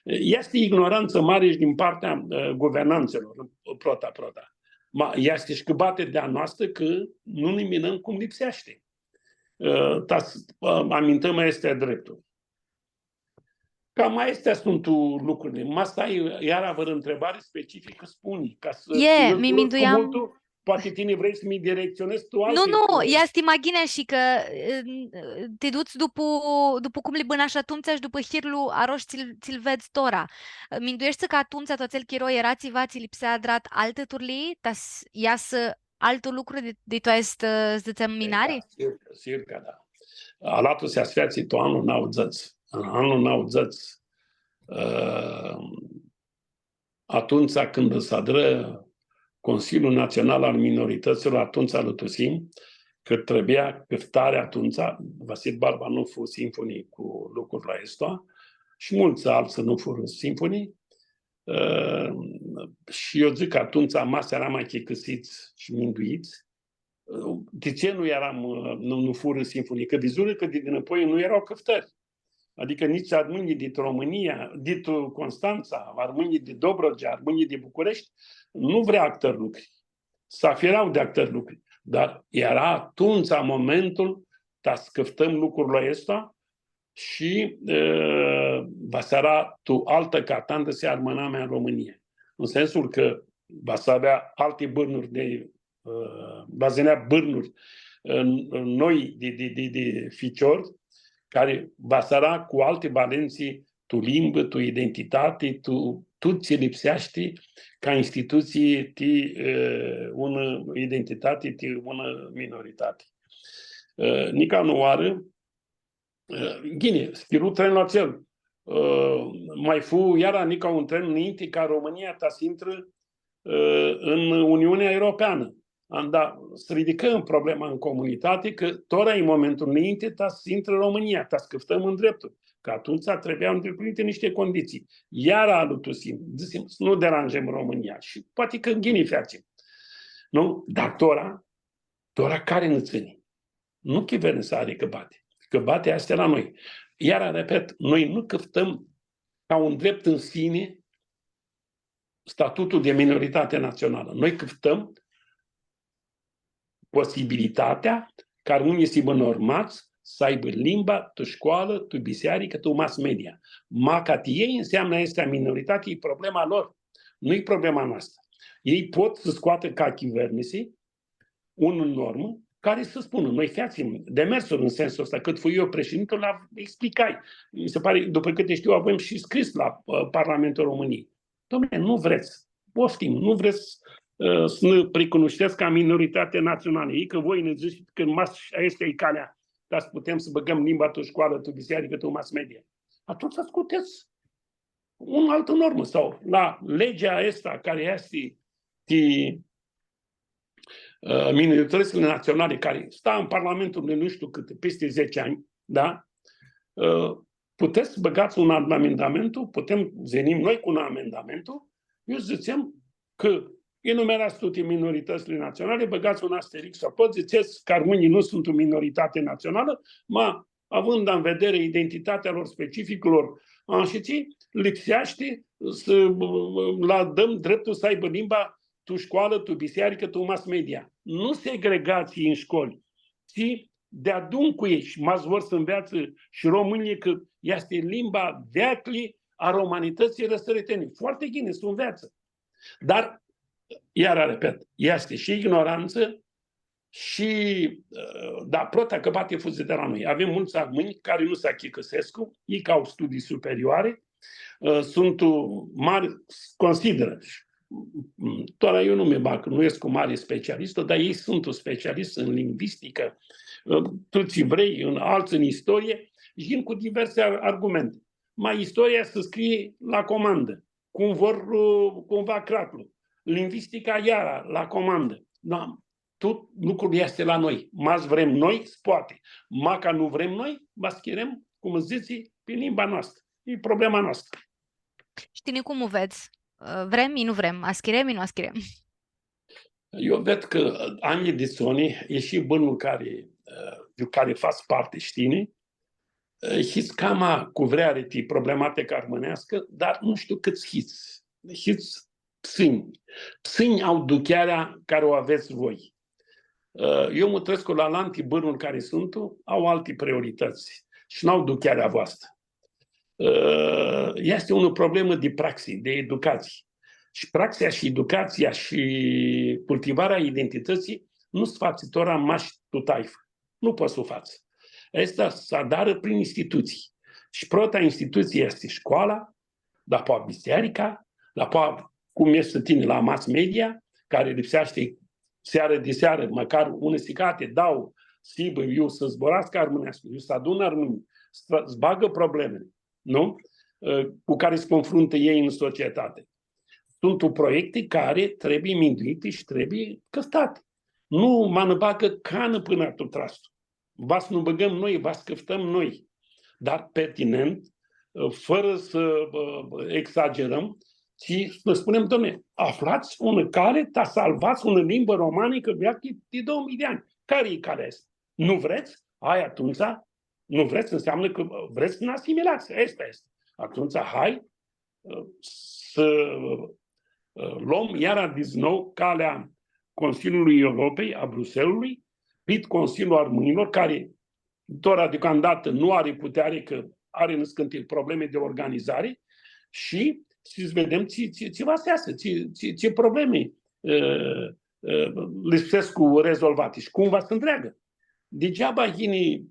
Easti ignorantsã mari shi din partea, ã, guvernantsilor, prota, prota. Ma easti shi cãbatiri di-a noastrã cã nu nã minãm cum lipseashti. Ã, ta s-, ã, amintãm aesti drepturi. Cam aestea suntu lucrili. Ma s-ai iara vãrã ãntribari specificã, spuni, ca s-, E, eu mi minduiam multu, poati tini vrei s-mi directsionedz tu alti... Nu, nu, easti ma ghini shi cã, ã, ti duts dupu, dupu cum li bãnash atumtsea shi dupu hirlu arosh tsi-l, tsi-l vedz tora. Mindueshti cã atumtsea, tu atsel chiro, eara tsiva tsi lipsea adrat altã turlii, ta s-easã altu lucru di, di tu aestã, s-dzãtsem, minari? Da, sigur, sigur cã da. Alatusea s-featsi tu anlu nauãdzãts. În anlu nauãdzãts, ã, atumtsea cãndu s-adrã Consiliul Național al Minorităților, atumtsea lutusim cã trebuia cãftarea atumtsea, Vasil Barba nu fu simfuni cu lucrul aestu, shi multsã altsã nu furã simfuni, ã, shi eu dzãc cã atumtsea ma s-earam achicãsits shi minduits, ã, di tsi nu earam, ã, nu, nu furã simfuni, cã vidzurã cã di dinãpoi nu eara cãftãri. Adicã nitsi armãnjlji dit România, dit Constantsa, armãnjlji di Dobrogea, armãnjlji di Bucureshti, nu vrea ahtãri lucri. S-afirau di ahtãri lucri. Dar eara atumtsea momentul ta s-cãftãm lucrul aestu shi, ã, va s-eara tu altã catandisi armãnamea în România. În sensul cã va s-avea alti bãrnuri di, ã, va s-yinea bãrnuri, ã, noi di, di, di, di ficiori, cari va s-eara cu alti valentsi tu limbã, tu identitati, tu, tu tsi lipseashti ca institutsii ti, ã, unã identitati, ti unã minoritati. Ã, nica unã oarã, ã, ghini, s-chiru trenlu atsel. Ã, ma fu iara nica un tren nãinti ca România ta s-intrã, ã, în Uniunea Europeană. Anda s-ridicã problema în comunitate, cã tora e momentul nãinti ta s-intrã România, ta s-cãftãm ndreptul. Cã atumtsea trebuia îndeplinite niște condiții. Iara alutusim, dzãsim, s-nu deranjãm România. Shi poati cã ghini featsim. Nu? Dar tora, tora cari nã tsãni? Nu chivernisea ari cãbati. Cãbatea easti la noi. Iara, repet, noi nu cãftãm ca un drept în sine statutul de minoritate națională. Noi cãftãm posibilitatea ca armãnjlji s-hibã normats s-aibã limba tu scoalã, tu bisearicã, tu mass media. Ma ca ti elj înseamnă aestã minoritate, e problema lor. Nu e problema noastrã. Elj pot s-scoatã ca chivernisi un normã cari s-spunã, noi featsim demersuri în sensul ăsta, cãt fui eu președinte, l-explicai. Mi se pare, după câte știu, avem și scris la, ă, Parlamentul României. Dom'le, nu vrets, poftim, nu vrets, ă, s-nã pricunuștets ca minoritate națională. E cã voi nã dzãtsets cã mash aestã e calea, ta s-putem s-bãgãm limba tu scoalã, tu bisearicã, tu mass media. Atumtsea s-scutets unã altã normã sau la legea aestã cari easti ti, ã, minoritãtsli natsionali, cari sta tu Parlamentul di nu shtiu cãt, pisti zece anj, da? Ã, putets s-bãgats un amendamentu, putem s-yinim noi cu un amendamentu, iu dzãtsem cã enumerats tuti minoritãtsli natsionali, bãgats un asterix aclo, dzãtsets cã armãnjlji nu suntu unã minoritati natsionalã, ma având în vedere identitatea lor, specificul lor, a, shi tsi lipseashti s-lã dãm dreptul s-aibã limba tu scoalã, tu bisearicã, tu mass media. Nu segregatsii în școli, ci deadun cu elj, shi ma s-vor s-nveatsã shi românjlji cã easti limba veaclji a romanitãtsii răsăritene. Foarte ghini, s-u nveatsã. Dar, iara repet, easti shi ignorantsã shi, ã, da, prota cã poati fudzi di la noi. Avem multsã armãnj cari nu s-achicãsescu, i cã au studii superioare, ã, suntu mari, s-, considerã, tora eu nu mi bag, nu escu mari specialist, dar elj suntu specialishtsã în lingvistică, ã, tu tsi vrei, în alții în istorie, vin cu diverse ar-, argumente. Ma istoria s-scrie la comandă, cum vor, ã, cumva cratlu. Lingvistica iara la comandă. Da, tot lucrul este la noi. Ma s-vrem noi, s-poati. Ma ca nu vrem noi, va s-chirem, cum dzãtsi, pi limba noastrã. E problema noastrã. Shi tini cum u vedz? Ã, vrem, i nu vrem, aschirem, i nu aschirem. Eu ved cã anjlji di soni, e shi bãrnul cari, ã, di cari fats parti shi tini, ã, hits cama cu vreari ti problematica armãneascã, dar nu shtiu cãts hits. Hits psãnj. Psãnj au duchearea cari u avets voi. Ã, eu mutrescu la alanti bãrnuri cari suntu, au alti prioritãts shi n-au duchearea voastrã. Ã, easti unã problemã di praxi, di educatsii. Shi praxea shi educatsia shi cultivarea identitãtsii nu s-fatsi tora mash tu taifã. Nu pots s-u fats. Aestã s-adarã prin institutsii. Shi prota institutsii easti scoala, dapoaia bisearica, dapoaia cum eshti tini la mass media, cari lipseashti searã di searã, mãcar unã sicati, dauã, s-hibã, iu s-zburascã armãneascã, iu s-adunã armãnjlji, s-, s-bagã problemili, nu? Ã, cu cari s-confruntã elj în societate. Suntu proiecti cari trebuie minduiti shi trebuie cãftati. Nu ma nã bagã canã pãnã tu trastu. Va s-nu bãgãm noi, va s-cãftãm noi, dar pertinent, fãrã s-, ã, exagerãm, ci s-nã spunem, „Doamne, aflats unã cali ta s-salvats unã limbã romanicã veaclji di două mii di anj. Cari e calea aestã? Nu vrets? Hai atumtsea, nu vrets, înseamnă că vreți să ne asimilați. Aestã easti. Atumtsea, hai, ã, s-, ã, lom iara di nou calea Consiliului Europei, a Bruselului, pit Consiliul Armãnjlor, cari tora deocamdată nu ari puteari, cã ari nãscãnti problemi di organizari shi, shi s-vedem tsi, tsi, tsi va s-easã, tsi, tsi, tsi problemi, ã, ã, lipsescu rezolvati shi cum va s-ntreagã. Degeaba yini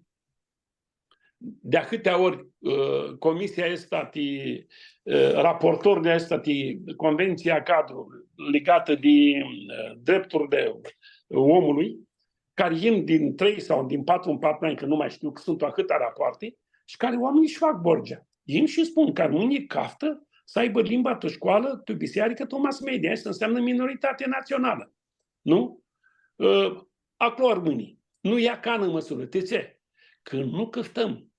di ahãtea ori, ã, comisia aestã ti, ã, raportorlji aestã ti Convenția Cadru ligată de, ã, drepturile omului, cari yin din trei sau din patru în patru ani, cã nu mai shtiu, cã suntu ahãtea rapoarte, shi cari oaminjlji sh-fac borgea. Yin shi spun cã armãnjlji caftã s-aibã limba tu scoalã, tu bisearicã, tu mass media. Aestã înseamnă minoritate națională. Nu? Ã, aclo armãnjlji. Nu ia canã mãsurã. Ti tsi? Cã nu cãftãm.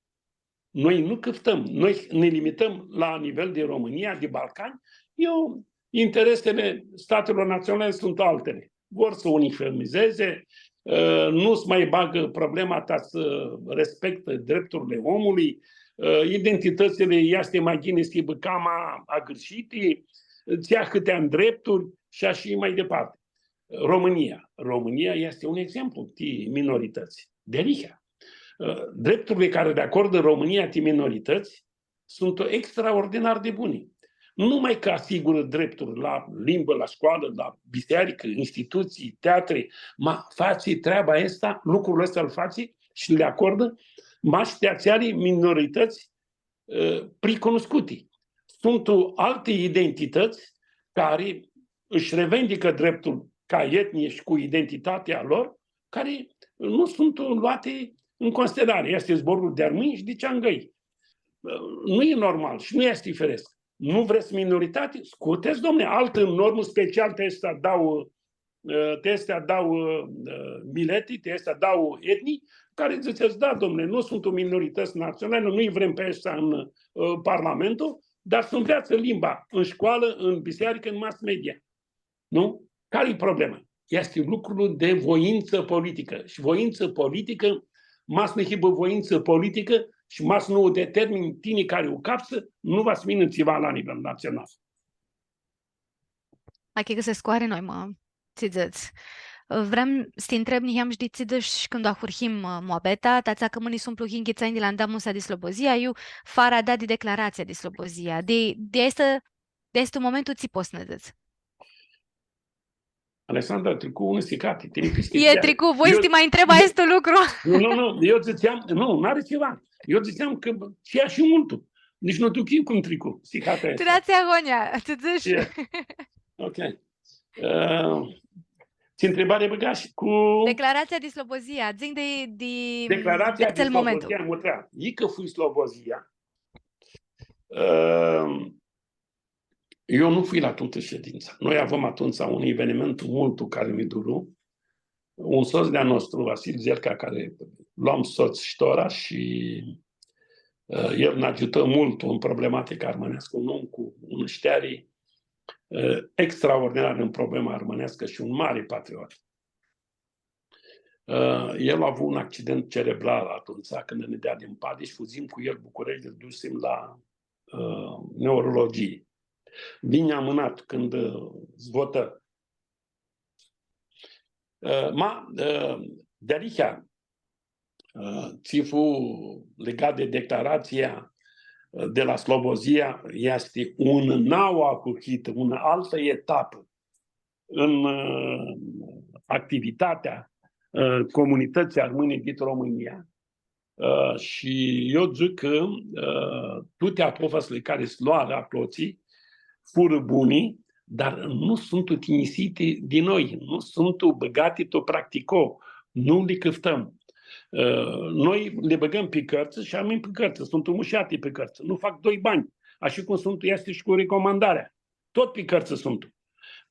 Noi nu cãftãm. Noi nã limitãm la nivel di Romãnia, di Balcani. Eu, interesele statelor naționale sunt altele. Vor s-uniformizeze, ã, nu s-mai bagã problema ta s-respectã drepturile omului, ã, identitãtsli easti ma ghini s-hibã cama agãrshiti, tsi ahãtea ndrepturi shi ashi mai departe. România. România este un exemplu de minorități. Dealihea. Ã, drepturile care le acordă România de minorități sunt extraordinar de bune. Nu numai că asigură drepturi la limbă, la școală, la biserică, instituții, teatre, ma face treaba asta, lucrul ăsta îl face și le acordă, ma și de asemenea minorități, ã, pricunoscuti. Sunt alte identități care își revendică dreptul ca etnie și cu identitatea lor, care nu sunt luate în considerare. Este zborul de armâni și de ceangăi. Ã, nu e normal și nu este firesc. Nu vrets minoritati? Scutets, domne, altã normã special ti aesti dauã, ã, ti aesti dauã, ã, mileti, ti aesti dauã etnii, cari dzãtsets, da, domne, nu suntu minoritãts natsionali, nu-lj vrem pi aeshti tu, ã, Parlamentul, dar s-nveatsã limba tu scoalã, tu bisearicã, tu mass media. Nu? Cari-i problema? Easti lucrul di vointsã politicã. Shi vointsã politicã, ma s-nu hibã vointsã politicã shi ma s-nu u determini tini cari u capsã, nu va s-yinã tsiva la nivel natsional. Achicãsescu, ari noimã, tsi dzãts. Vream s-ti ntreb niheam shi di tsi dzãsh cãndu ahurhim, ã, muabeta, ti atsea cã mãni s-umplu yinghits anj di la andamusa di Slobozia, iu fara da di declaratsia di Slobozia. Di, di aestã, di aestu momentu tsi pots s-nã dzãts? Alexandra, tricu unã sicati, tini pistipsea. E, tricu, voi s-ti ma ntreb aestu lucru. Nu, nu, nu, eu dzãtseam, nu, n-ari tsiva. Eu dzãtseam cã tsi ashi multu. Nitsi nu duchii cum tricu sicatea aestã. Ti atsea agonja, tsi dzãsh. E. Ok. Ã, tsi ntribari bãgash cu... Declaratsia di Slobozia, dzã-nj di, di, di atsel momentu. Declaratsia di Slobozia, mutrea. Icã fui Slobozia. Ã, eu nu fui la tutã shedintsa. Noi avem atumtsea un eveniment multu cari mi duru. Un sots di-a nostru, Vasil Zerca, cari lu-am sots shi tora shi, ã, el nã agiutã multu tu problematica armãneascã, un om cu unã shteari, ã, extraordinar tu problema armãneascã shi un mari patriot. Ã, el a avut un accident cerebral atumtsea, cãndu nã dea di mpadi shi fudzim cu el Bucureshti, lu dusim la, ã, neurologii. Vini amãnat cãndu, ã, s-votã. Ã, ma, ã, dealihea, ã, tsi fu ligat di declaratsia, ã, di la Slobozia, easti unã nauã ahurhitã, unã altã etapã tu, ã, activitatea, ã, comunitãtsii armãni dit Romãnia. Ã, shi eu dzãc cã, ã, tuti apofasili cari s-loarã aclotsi furã buni, dar nu suntu tinjisiti di noi, nu suntu bãgati tu practico, nu li cãftãm. Ã, noi li bãgãm pi cãrtsã shi armãn pi cãrtsã, suntu mushati pi cãrtsã, nu fac doi banj, ashi cum suntu, easti shi cu recomandarea. Tut pi cãrtsã suntu.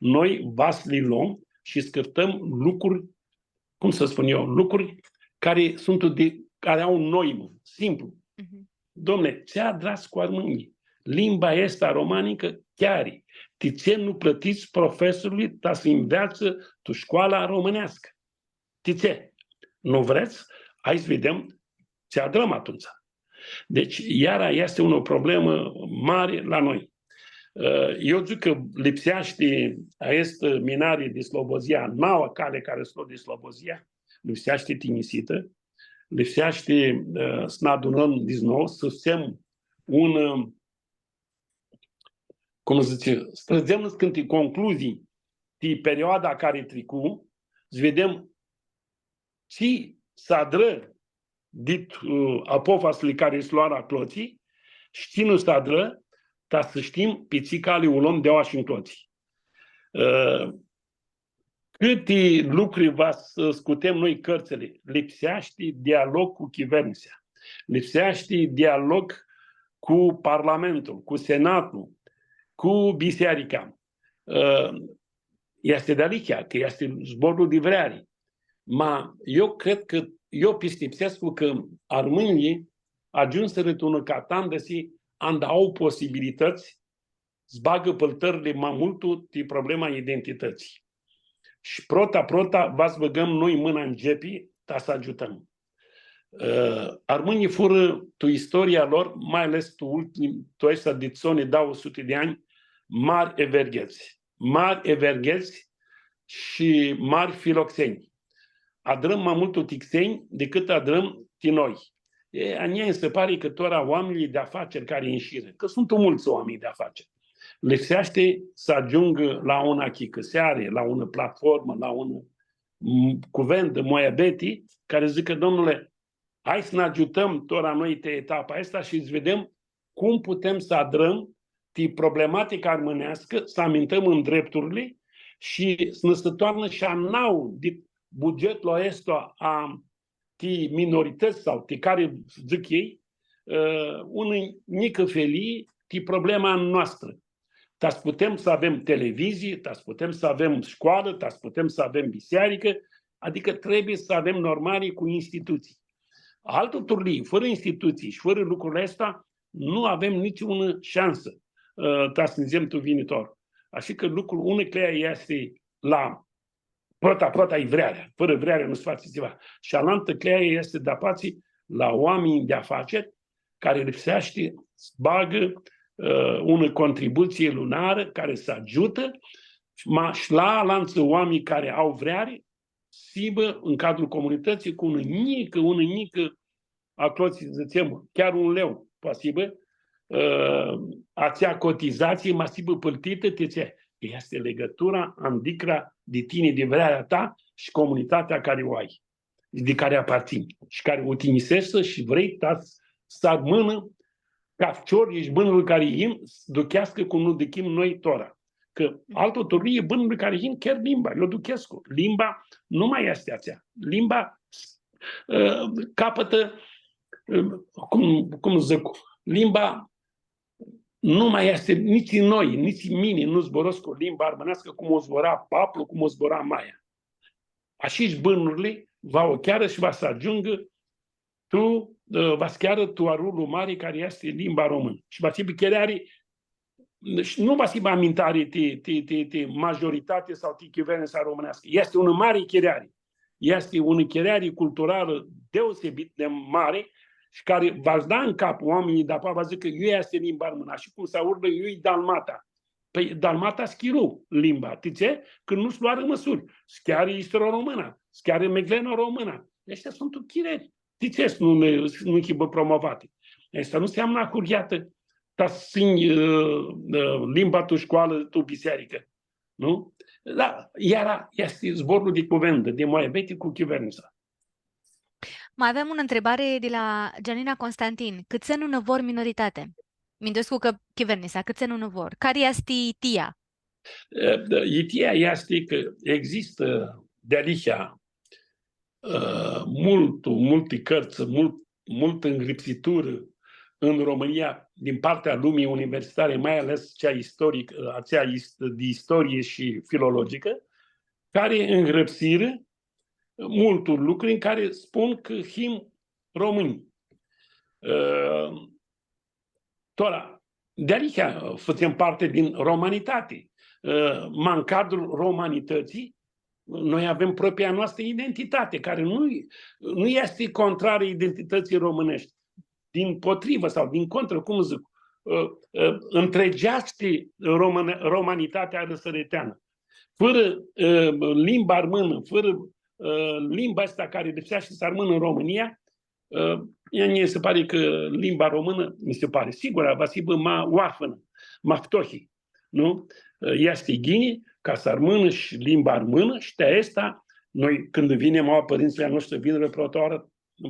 Noi va s-li lom shi s-cãftãm lucruri, cum s-spun eu, lucruri cari suntu di, cari au noimã, simplu. Mhm. Domne, tsi adrats cu armãnjlji? Limba aestã romanicã chiari. Ti tsi nu plãtits profesorlji ta s-nveatsã tu scoala romãneascã? Ti tsi? Nu vrets? Hai s-videm tsi adrãm atumtsea. Deci, iara easti unã problemã mari la noi. Ã, eu dzãc cã lipseashti aestã minari di Slobozia, naua cali cari s-lo di Slobozia, lipseashti tinjisitã, lipseashti, ã, s-nã adunãm di nou, s-fãtsem un, ã, cum dzãtsi, s-trãdzem niscãnti concluzii di perioada cari tricu, s-videm tsi s-adrã dit, ã, apofasili cari s-loarã aclotsi shi tsi nu s-adrã, ta s-shtim pi tsi cali u lom di aoa shi nclotsi. Ã, cãti lucri va s-scutem noi cãrtsãli, lipseashti dialog cu chivernisea, lipseashti dialog cu Parlamentul, cu Senatul, cu bisearica. Ã, easti dealihea, cã easti zborlu di vreari. Ma eu cred cã, eu pistipsescu cã armãnjlji agiumsirã tu unã catandisi anda au posibilitãts s-bagã pãltãrli ma multu ti problema identitãtsii. Shi prota, prota, va s-bãgãm noi mãna tu gepi, ta s-agiutãm. Ã, armãnjlji furã, tu istoria lor, mai ales tu ultim-, tu aestã di soni dauã suti di anj, mari everghets. Mari everghets shi mari filoxenj. Adrãm ma multu ti xenj dicãt adrãm ti noi. E, a njia nji si pari cã tora oaminjlji di afaceri cari inshirã, cã suntu multsã oaminj di afaceri, lipseashti s-agiungã la unã achicãseari, la unã platformã, la unã, m, cuvendã, muabeti, cari dzãcã, domnule, hai s-nã agiutãm tora noi ti etapa aestã shi s-videm cum putem s-adrãm ti problematica armãneascã, s-amintãm ndrepturli shi s-nã si toarnã shi a nauã di bugetlu aestu a, ti minoritãts sau ti cari dzãc elj, ã, unã njicã felii ti problema a noastrã. Ta s-putem s-avem televizii, ta s-putem s-avem scoalã, ta s-putem s-avem bisearicã, adicã trebuie s-avem normali cu institutsii. Altã turlii, fãrã institutsii shi fãrã lucrul aestu, nu avem nitsiunã shansã, ã, ta s-nidzem tu vinitor. Ashi cã lucrul, unã clea easti la prota, prota e vrearea. Fãrã vreare nu s-fatsi tsiva. Shi alantã clea easti di-apoea la oaminjlji di afaceri cari lipseashti s-bagã, ã, unã contributsii lunarã cari s-agiutã, ma shi la alantsã oaminj cari au vreari, s-hibã tu cadrul comunitãtsii cu unã njicã, unã njicã, aclo tsi dzãtsem, chiar un leu, poati s-hibã, ã, atsea cotizatsii, ma s-hibã pãltitã, ti tsi? Easti ligãtura andicra di tini, di vrearea ta shi comunitatea cari u ai, di cari apartsãnj shi cari u tinjiseshti shi vrei ta s-, s-armãnã ca ficior, easti bãnurli cari yin s-ducheascã cum nu duchim noi tora. Cã altã turlii, bãnurli cari yin, chiar limba, eu duchescu. Limba nu ma easti atsea. Limba, ã, capãtã, ã, cum, cum dzãc, limba nu ma easti, nitsi noi, nitsi mini nu zburãscu limba armãneascã cum u zbura paplu, cum u zbura maia. Ashi shi bãnurli va u chearã shi va s-agiungã tu, ã, va s-chearã tu arãulu mari cari easti limba românã. Shi va s-hibã chireari, shi nu va s-hibã amintari ti, ti, ti, ti majoritati sau ti chivernitsa romãneascã. Easti unã mari chireari. Easti unã chireari culturalã deosebit di mari shi cari va s-da tu cap oaminjlji, dapoaia va dzãcã cã iu easti limba armãnã. Shi cum s-aurlã, iu-i dalmata. Pãi, dalmata s-chiru limba. Ti tsi? Cã nu s-loarã mãsuri. S-chearã istro-romãna, s-chearã megleno-romãna. Aesti suntu chireri. Ti tsi s-nu, nu hibã promovati? Aestã nu nseamnã ahurheatã ta s-tsãnj, ã, ã, limba tu scoalã, tu bisearicã. Nu? Da, iara easti zborlu di cuvendã, di muabeti cu chivernitsa. Ma avem unã ntribari di la Gianina Constantin. Cãtse nu nã vor minoritati? Minduescu cã chivernitsa, cãtse nu nã vor? Cari easti itia? E, itia easti cã existã dealihea, ã, multu, multi cãrtsã, mult, multã ngrãpsiturã tu Romãnia, din partea lumii universitare, mai ales cea istoric-, atsea ist-, di istorie shi filologicã, cari ngrãpsirã multu lucri tu cari spun cã him romãnj. Ã, tora, dealihea fãtsem parti din romanitati. Ã, ma tu cadrul romanitãtsii, noi avem propria noastrã identitati, cari nu, nu easti contrarã identitãtsii romãneshti. Dimpotrivã sau din contrã, cum dzãc, ã, ã, ntregeashti romãne-, romanitatea arãsãriteanã. Fãrã, ã, limba armãnã, fãrã, ã, limba aestã cari lipseashti s-armãnã tu Romãnia, ã, mie nji si pari cã limba romãnã, nji si pari, sigur, va s-hibã ma oarfãnã, ma ftohi, nu? Ã, easti ghini ca s-armãnã shi limba armãnã shi ti aestã, noi, cãndu vinim aua pãrintsãlj a noshtri, vinirã prota oarã,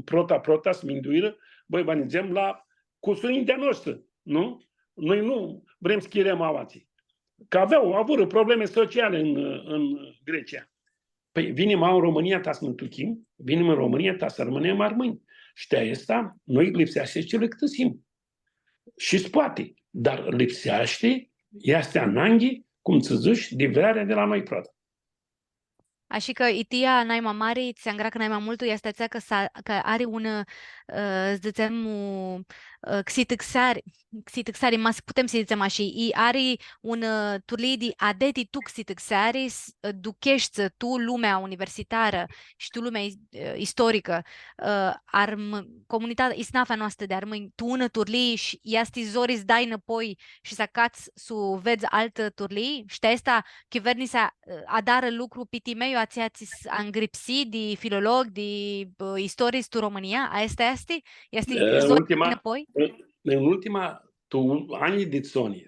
prota, prota, s-minduirã, bãi, va nidzem la cusurinjlji di-a noshtri, nu? Noi nu vrem s-chirem aoatsi. Cã avea, avurã probleme sociale tu, tu Grecia. Pãi, vinim aua tu Romãnia ta s-nã ntuchim, vinim tu Romãnia ta s-armãnem armãnj. Shi ti aestã, noi lipseashti s-lji cãlãctãsim. Shi s-poati, dar lipseashti, easti ananghi, cum tsã dzãsh, di vrearea di la noi prota. Ashi cã itia naima mari, tsi angreacã naima multu, easti atsea cã s-a-, cã ari un, ã, s-dzãtsem, u, ã, xitãxeari, xitãxeari, ma s-, putem s-dzãtsem ashi, i ari un, ã, turlii di adeti tu xitãxeari, s-, ã, ducheshti tu lumea universitarã shi tu lumea is-, ã, istoricã, ã, arm-, comunitatea, isnafea noastrã di armãnj, tu unã turlii shi easti zori s-dai nãpoi shi s-acats s-u vedz altã turlii, shi ti aestã chivernitsa, ã, adarã lucru piti meiu atsea tsi s-angripsi di filolog, di, ã, istorist tu Romãnia? Aestã easti? Easti, ã, zori s-dai nãpoi? În ultima, tu anjlji di soni,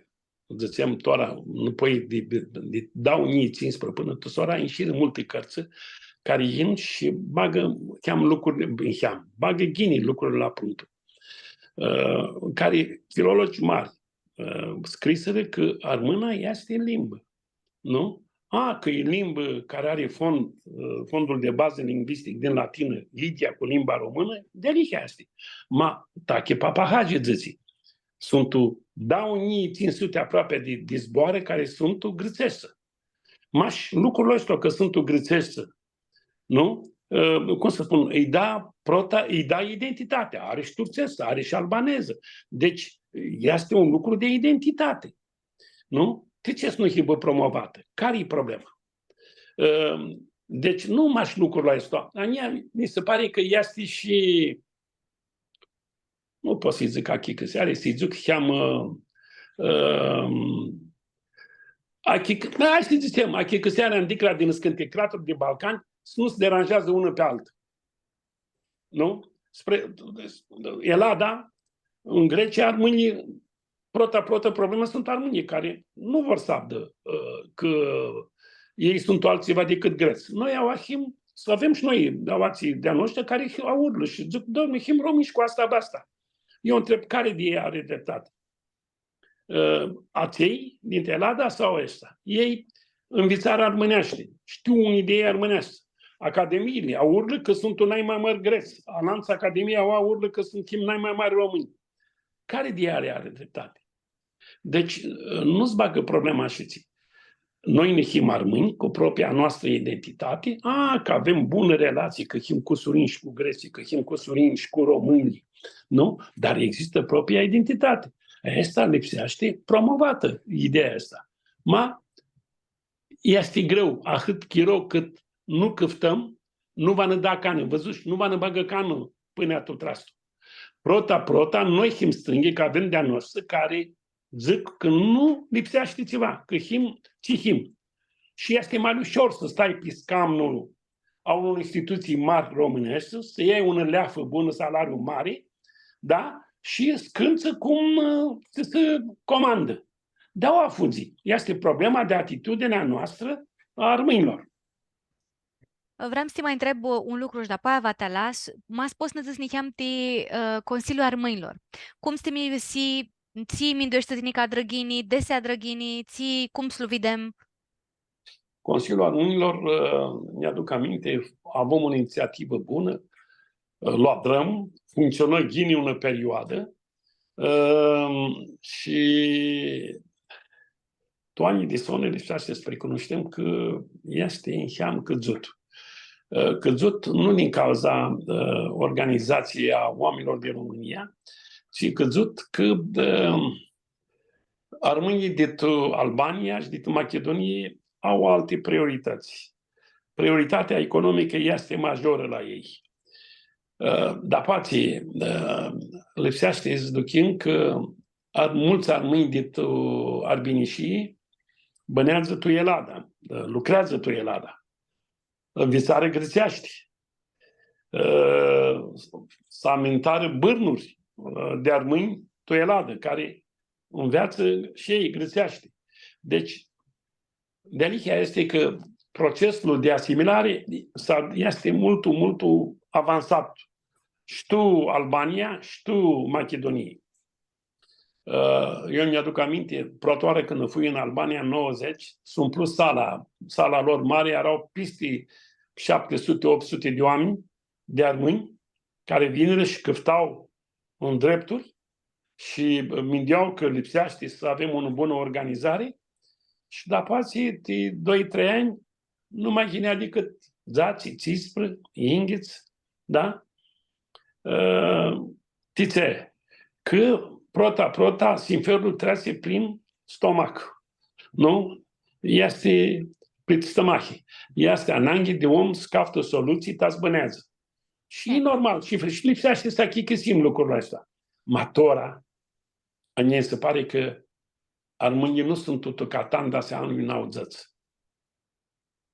dzãtsem, tora, nãpoi di, di, di dauã njilji tsisprã pãnã tu tora, inshirã multi cãrtsã cari yin shi bagã, cheam lucruri, cheam, bagã ghini lucrurli la puntu. Ã, cari filologi mari, ã, scrisirã cã armãna easti limbã, nu? A, cã e limbã cari ari fond, ã, fondul di bazã lingvistic din latinã, idyea cu limba romãnã, dealihea easti. Ma Tachi Papahagi dzãtsi, Suntu dauã njilji tsintsi suti aproapi di, di zboarã cari suntu grãtseshti. Mash lucrul ăsta cã suntu grãtseshti, nu? Ã, cum s-spun, ãlj da prota, ãlj da identitatea. Ari shi turtseshti, ari shi albanezã. Deci, easti un lucru di identitati. Nu? Ti tsi s-nu hibã promovatã? Cari-i problema? Ã, deci, nu mash lucrul ăsta. A njia, mi se pare cã easti shi, nu pot s-dzãc achicãseari, s-dzãc, cheamã, ã, achic-, hai s-dzãtsem, achicãseari, andicla di niscãnti craturi di Balcani, s-nu s-deranjeadzã unã pi altã. Nu? Spre, Elada, în Grecia, armãnjlji, prota, prota problemã suntu armãnjlji cari nu vor s-avdã, ã, cã elj suntu altsiva dicãt grets. Noi aoa him, s-avem shi noi aoatsi di-a noshtri cari hi-, aurlã shi dzãc, „Doamne, him romãnj shi cu asta basta.” Eu ntreb, cari di elj ari dreptati? Ã, atselj dinti Elada sau aeshti? Elj nvitsarã armãneashti, shtiu unã idei armãneashti. Academiili aurlã cã suntu nai ma mãri grets, alantsã academii aurlã cã suntu nai ma mãri romãnj. Cari di elj ari dreptati? Deci, ã, nu s-bagã problema ashitsi. Noi nã him armãnj cu propria noastrã identitati, a, cã avem bunã relatsii, cã him cusurinj shi cu gretslji, cã him cusurinj shi cu romãnjlji, nu? Dar existã propria identitati. Aestã lipseashti promovatã, ideea aestã. Ma easti greu, ahãt chiro cãt nu cãftãm, nu va nã da canã, vãdzutsi, nu va nã bagã canã pãnea tu trastu. Prota, prota, noi him strãngi, cã avem di-a noshtri cari dzãc cã nu lipseashti tsiva, cã him tsi him. Shi easti ma lishor s-stai pi scamnul a unor institutsii mãri romãneshti, s-ljai unã leafã bunã, salariu mari, da? Shi s-cãntsã cum, ã, tsi s-comandã. Di aoa fudzi. Easti problema di atitudinea noastrã a armãnjlor. Vream s-ti ma ntreb un lucru shi dapoaia va ti alas. Ma s-pots s-nã dzãts niheam ti, ã, Consiliul Armãnjlor. Cum s-ti mi-, si, tsi mindueshti tini cã adrã ghini, desi adrã ghini, tsi, cum s-lu videm? Consiliul Armãnjlor, ã, nj-aduc aminti, avem unã initsiativã bunã, ã, lu adrãm, functsionã ghini unã perioadã, ã, shi tu anjlji di soni lipseashti s-recunoshtem cã easti niheam cãdzut. Ã, cãdzut nu din cauza, ã, organizatsiei a oaminjlor din Romãnia, ci cãdzut cã, ã, armãnjlji dit Albania shi dit Machidunii au alti prioritãts. Prioritatea economicã easti majorã la elj. Ã, dapoaia, ã, lipseashti s-duchim cã ar-, multsã armãnj dit, ã, Arbinishii bãneadzã tu Elada, ã, lucreadzã tu Elada. Nvitsarã gritseashti. Ã, s-amintarã bãrnuri, ã, di armãnj tu Elada, cari nveatsã shi elj gritseashti. Deci, dealihea easti cã procesul di asimilari s-a-, easti multu, multu avansat. Shi tu Albania, shi tu Machidunii. Ã, eu nj-aduc aminti, prota oarã cãndu fui tu Albania, în nouăzeci, s-umplu sala, sala lor mari, eara pisti shapti suti, optu suti di oaminj, di armãnj, cari vinirã shi cãfta ndrepturi shi minduea cã lipseashti s-avem unã bunã organizari. Shi dapoaia, ti doi, trei anj, nu ma yinea dicãt dzatsi, tsisprã, yinghits, da? Ã, ti tsi? Cã prota, prota, sinferlu treatsi prin stomac. Nu? Easti prit stãmahi. Easti ananghi di om s-caftã solutsii ta s-bãneadzã. Shi e normal, shi, shi lipseashti s-achicãsim lucrul aestu. Ma tora, a njia nji si pari cã armãnjlji nu suntu tu catanda atsea anlu nauãdzãts.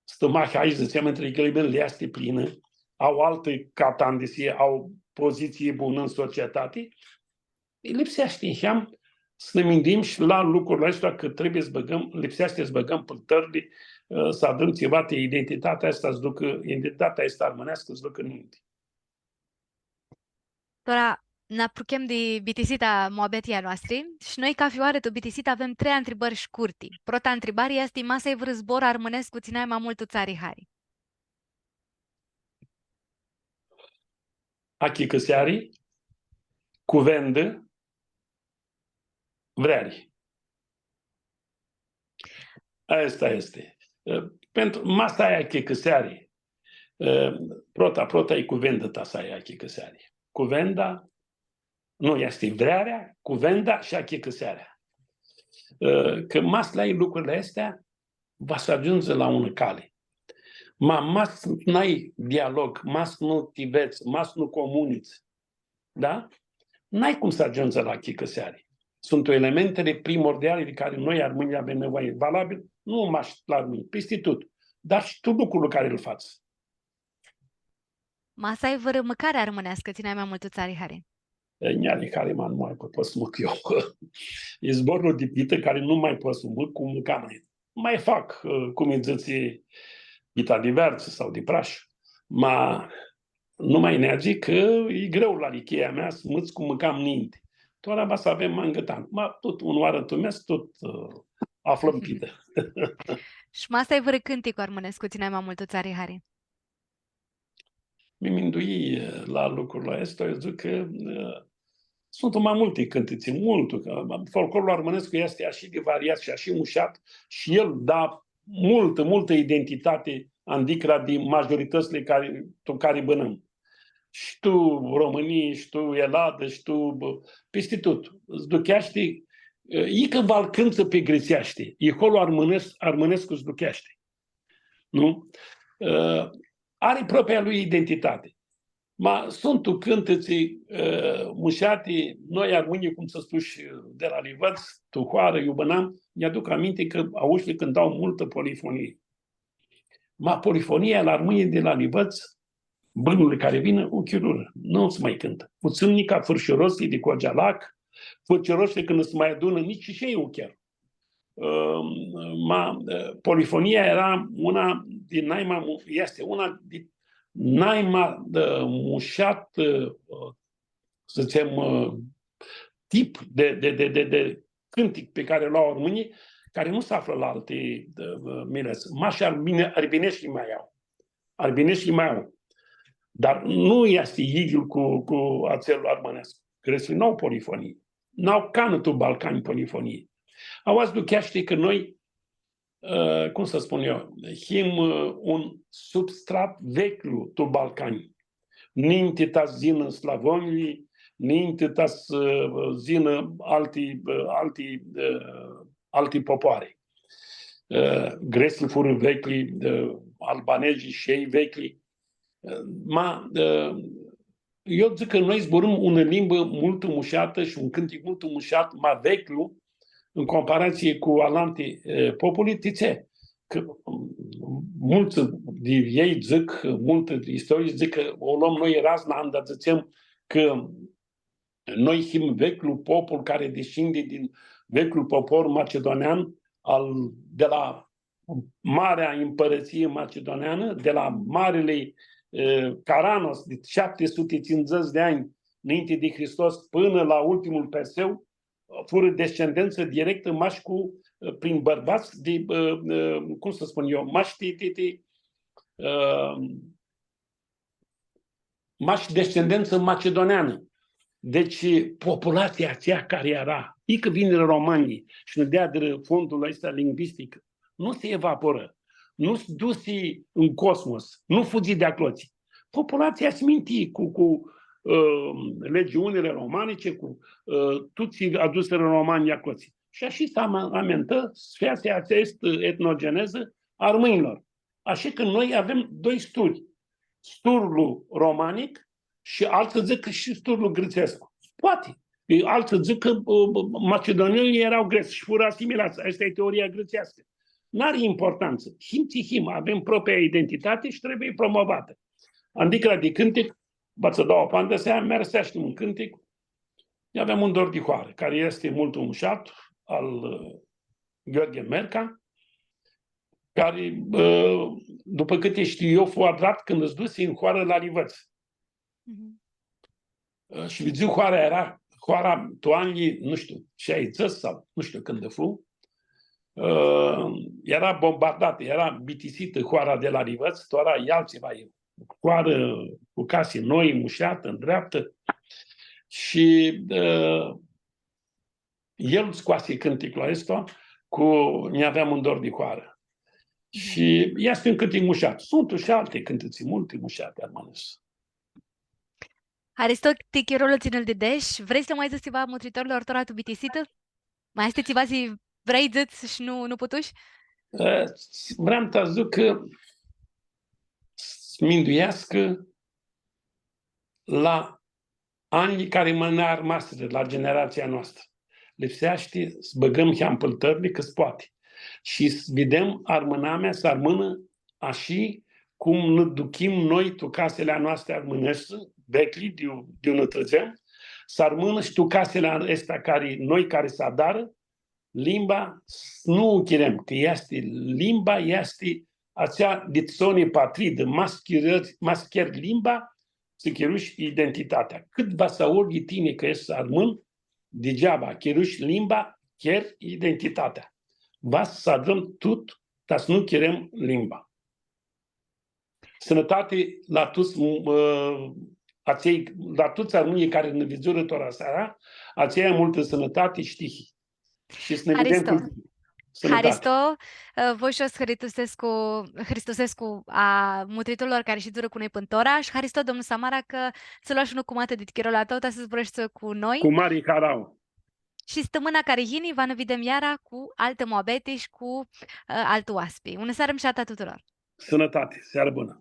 Stãmahi, hai s-dzãtsem, ntrã ghilimãli, easti plinã, au altã catandisi, au pozitsii bunã tu societati, lipseashti niheam s-nã minduim shi la lucrul aestu, cã trebuie s-bãgãm, lipseashti s-bãgãm pãltãrli, ã, s-adrãm tsiva ti identitatea aestã, s-ducã, identitatea aestã armãneascã s-ducã ninti. Tora, nã apruchem di bitisita a muabetiljei a noastri, shi noi, cafi oarã, tu bitisitã avem trei ntribãri shcurti. Prota ntribari easti, ma s-ai vãrã zbor armãnescu tsi nai ma multu tsã ari hari? Achicãseari, cuvendã, vreari. Aestã easti. Ã, pentru, ma s-ai achicãseari, ã, prota, prota e cuvenda ta s-ai achicãseari. Cuvenda nu easti vrearea, cuvenda shi achicãsearea. Ã, cã ma s-li ai lucrurli aesti, va s-agiundzi la unã cali. Ma, ma s-n-ai dialog, ma s-nu ti vedz, ma s-nu comunits, da? N-ai cum s-agiundzi la achicãseari. Suntu elementele primordiale di cari noi, armãnjlji, avem nevoie. Valabil, nu mash la armãnj, pisti tut. Dar shi tu lucrul cari lu fats. Ma s-ai vãrã mãcari armãneascã, tsi nai ma multu ts-ari hari? E, nj-ari hari, ma nu ma pot s-mãc eu. E zborlu di pitã cari nu ma pot s-mãc, cum mãcam noi. Ma fac, ã, cum lji dzãtsi, pita di veartsã sau di prash. Ma nu ma neadzi cã e greu la lichia mea s-mãc cum mãcam ninti. Tora va s-avem mangãtan. Ma tut, unã oarã tu mes, tut, ã, aflãm pitã. Shi ma s-ai vãrã cãnticu armãnescu, tsi nai ma multu ts-ari hari? Mi mindui, ã, la lucrul aestu, eu dzãc cã, ã, suntu ma multi cãntitsi, multu, cã folclorlu armãnescu easti ashi di variat shi ashi mushat shi el da multã, multã identitati andicra di majoritãtsli cari, tu cari bãnãm. Shi tu Romãnii, shi tu Eladã, shi tu, bã, pisti tut. S-ducheashti, ã, icã va-l cãntsã pi gritseashti, iholu armãnes-, armãnescu s-ducheashti. Nu? Ã, ari propria lui identitati. Ma suntu cãntitsi, ã, mushati, noi armãnjlji, cum s-spush, di la Livãdz, tu hoarã, iu bãnam, nj-aduc aminti cã aushlji cãnta multã polifonii. Ma polifonia la armãnjlji di la Livãdz, bãnurli cari vinã, u chirurã, nu s-ma cãntã. Putsãn nica fãrshirotslji di Cogealac, fãrshirotslji cãndu s-ma adunã, nitsi shi elj u chir. Ã, ma, ã, polifonia eara unã di nai ma mu-, easti unã di nai ma, ã, mushat, ã, s-dzãtsem, ã, tip di, di, di, di, di cãntic pi cari lu au armãnjlji, cari nu s-aflã la alti, ã, milets. Mash arbine-, arbineshti ma au. Arbineshti ma au. Dar nu easti idyiul cu, cu atsel armãnescu. Gretslji n-au polifonii. N-au canã tu Balcani polifonii. Aoa s-ducheashti cã noi, ã, cum s-spun eu, him, ã, un substrat veclju tu Balcani. Ninti ta s-yinã slavonjlji, ninti ta s-, ã, yinã alti, ã, alti, ã, alti popoari. Ã, gretslji furã veclji, ã, albanezlji shi elj veclji. Ã, ma, ã, eu dzãc cã noi zburãm unã limbã multu mushatã shi un cãntic multu mushat, ma veclju, în comparație cu alanti, ã, populi, ti tsi? Cã, ãm, multsã di elj dzãc, multsã di istoricã dzãc cã u lom noi razna, anda dzãtsem cã noi him veclju popul cari dishindi din veclju popor macedonean, al, di la marea împărăție macedoneanã, di la marili, ã, Caranos, di shapti suti tsindzãts di anj nãinti di Hristos pãnã la ultimul Perseu, furã descendentsã directã, mash cu, ã, prin bãrbats di, ã, ã, cum s-spun eu, mash ti, ti, ti, ã, mash descendentsã macedoneanã. Deci, populatsia atsea cari eara, icã vinirã romanjlji shi nã deadirã fondul aestu lingvistic, nu s-evaporã, nu s-dusi în cosmos, nu fudzi di aclotsi. Populatsia s-minti cu, cu, ã, legiunile romanice, cu, ã, tuts adusirã romanjlji aclotsi. Shi ashi s-am-, amintã, s-featsi atsea etnogenezã a armãnjlor. Ashi cã noi avem doi sturi, sturlu romanic shi altsã dzãc cã shi sturlu grãtsescu. Poati. E, altsã dzãc cã, ã, macedonenjlji eara grets shi furã asimilats. Aestã e teoria grãtseascã. N-ari importantsã. Him tsi him, avem propria identitati shi trebuie promovatã. Andicra di cãntic, va tsã dau apandisea, mi-arãseashti un cãntic, Avem un dor di hoarã, cari easti multu mushat, al, ã, Gheorghe Merca, cari, ã, dupã cãti shtiu eu, fu adrat cãndu s-dusi tu hoarã la Livãdz. Mhm. Ã, shi vidzu hoara eara, hoara tu anjlji, nu shtiu, shaidzãts sau nu shtiu cãndu fu, ã, eara bombardatã, eara bitisitã hoara di la Livãdz, tora e altsiva, e hoarã cu casi noi, mushatã, ndreaptã. Shi, ã, El scoasi cãnticlu aestu cu „Nj-aveam un dor di hoarã”. Mhm. Shi easti un cãntic mushat. Suntu shi alti cãntitsi multi mushati armãneshti. Haristo ti chirolu tsi nã-l didesh. Vrei s-lã ma dzãts tsiva a mutritorlor, tora tu bitisitã? Ma easti tsiva tsi vrei dzãts shi nu, nu putush? E, vream s-dzãc cã s-minduiascã la anjlji cari ma nã armasirã, la generatsia noastrã. Lipseashti s-bãgãm hãmpãltãrli cã s-poati. Shi s-videm armãnamea s-armãnã ashi cum nã duchim noi tu casili a noastri armãneshti, veclji, di, di iu nã trãdzem, s-armãnã shi tu casili aesti cari, noi cari s-adarã, limba, s-nu u chirem, cã easti, limba easti atsea dit soni patridã, ma s-chirã-, ma s-cheri limba, s-chirushi identitatea. Cãt va s-aurghi tini cã eshti armãn, digeaba, chirushi limba, cheri identitatea. Va s-adrãm tut, ta s-nu chirem limba. Sãnãtati la tuts, ã, atselj, la tuts armãnjlji cari nã vidzurã tora seara, atselj multã sãnãtati shi tihi. Shi s-nã videm cu Sãnãtati. Haristo, ã, voi sh-u hristusescu, hristusescu a mutritorlor cari shidzurã cu noi pãn tora, shi haristo, domnu Samara, cã tsã loash unã cumatã dit chirolu a tãu, ta s-zburãshti cu noi. Cu mari harau. Shi stãmãna cari yini, va nã videm iara cu altã muabeti shi cu, ã, altu oaspi. Unã searã mushatã a tuturor! Sãnãtati, searã bunã!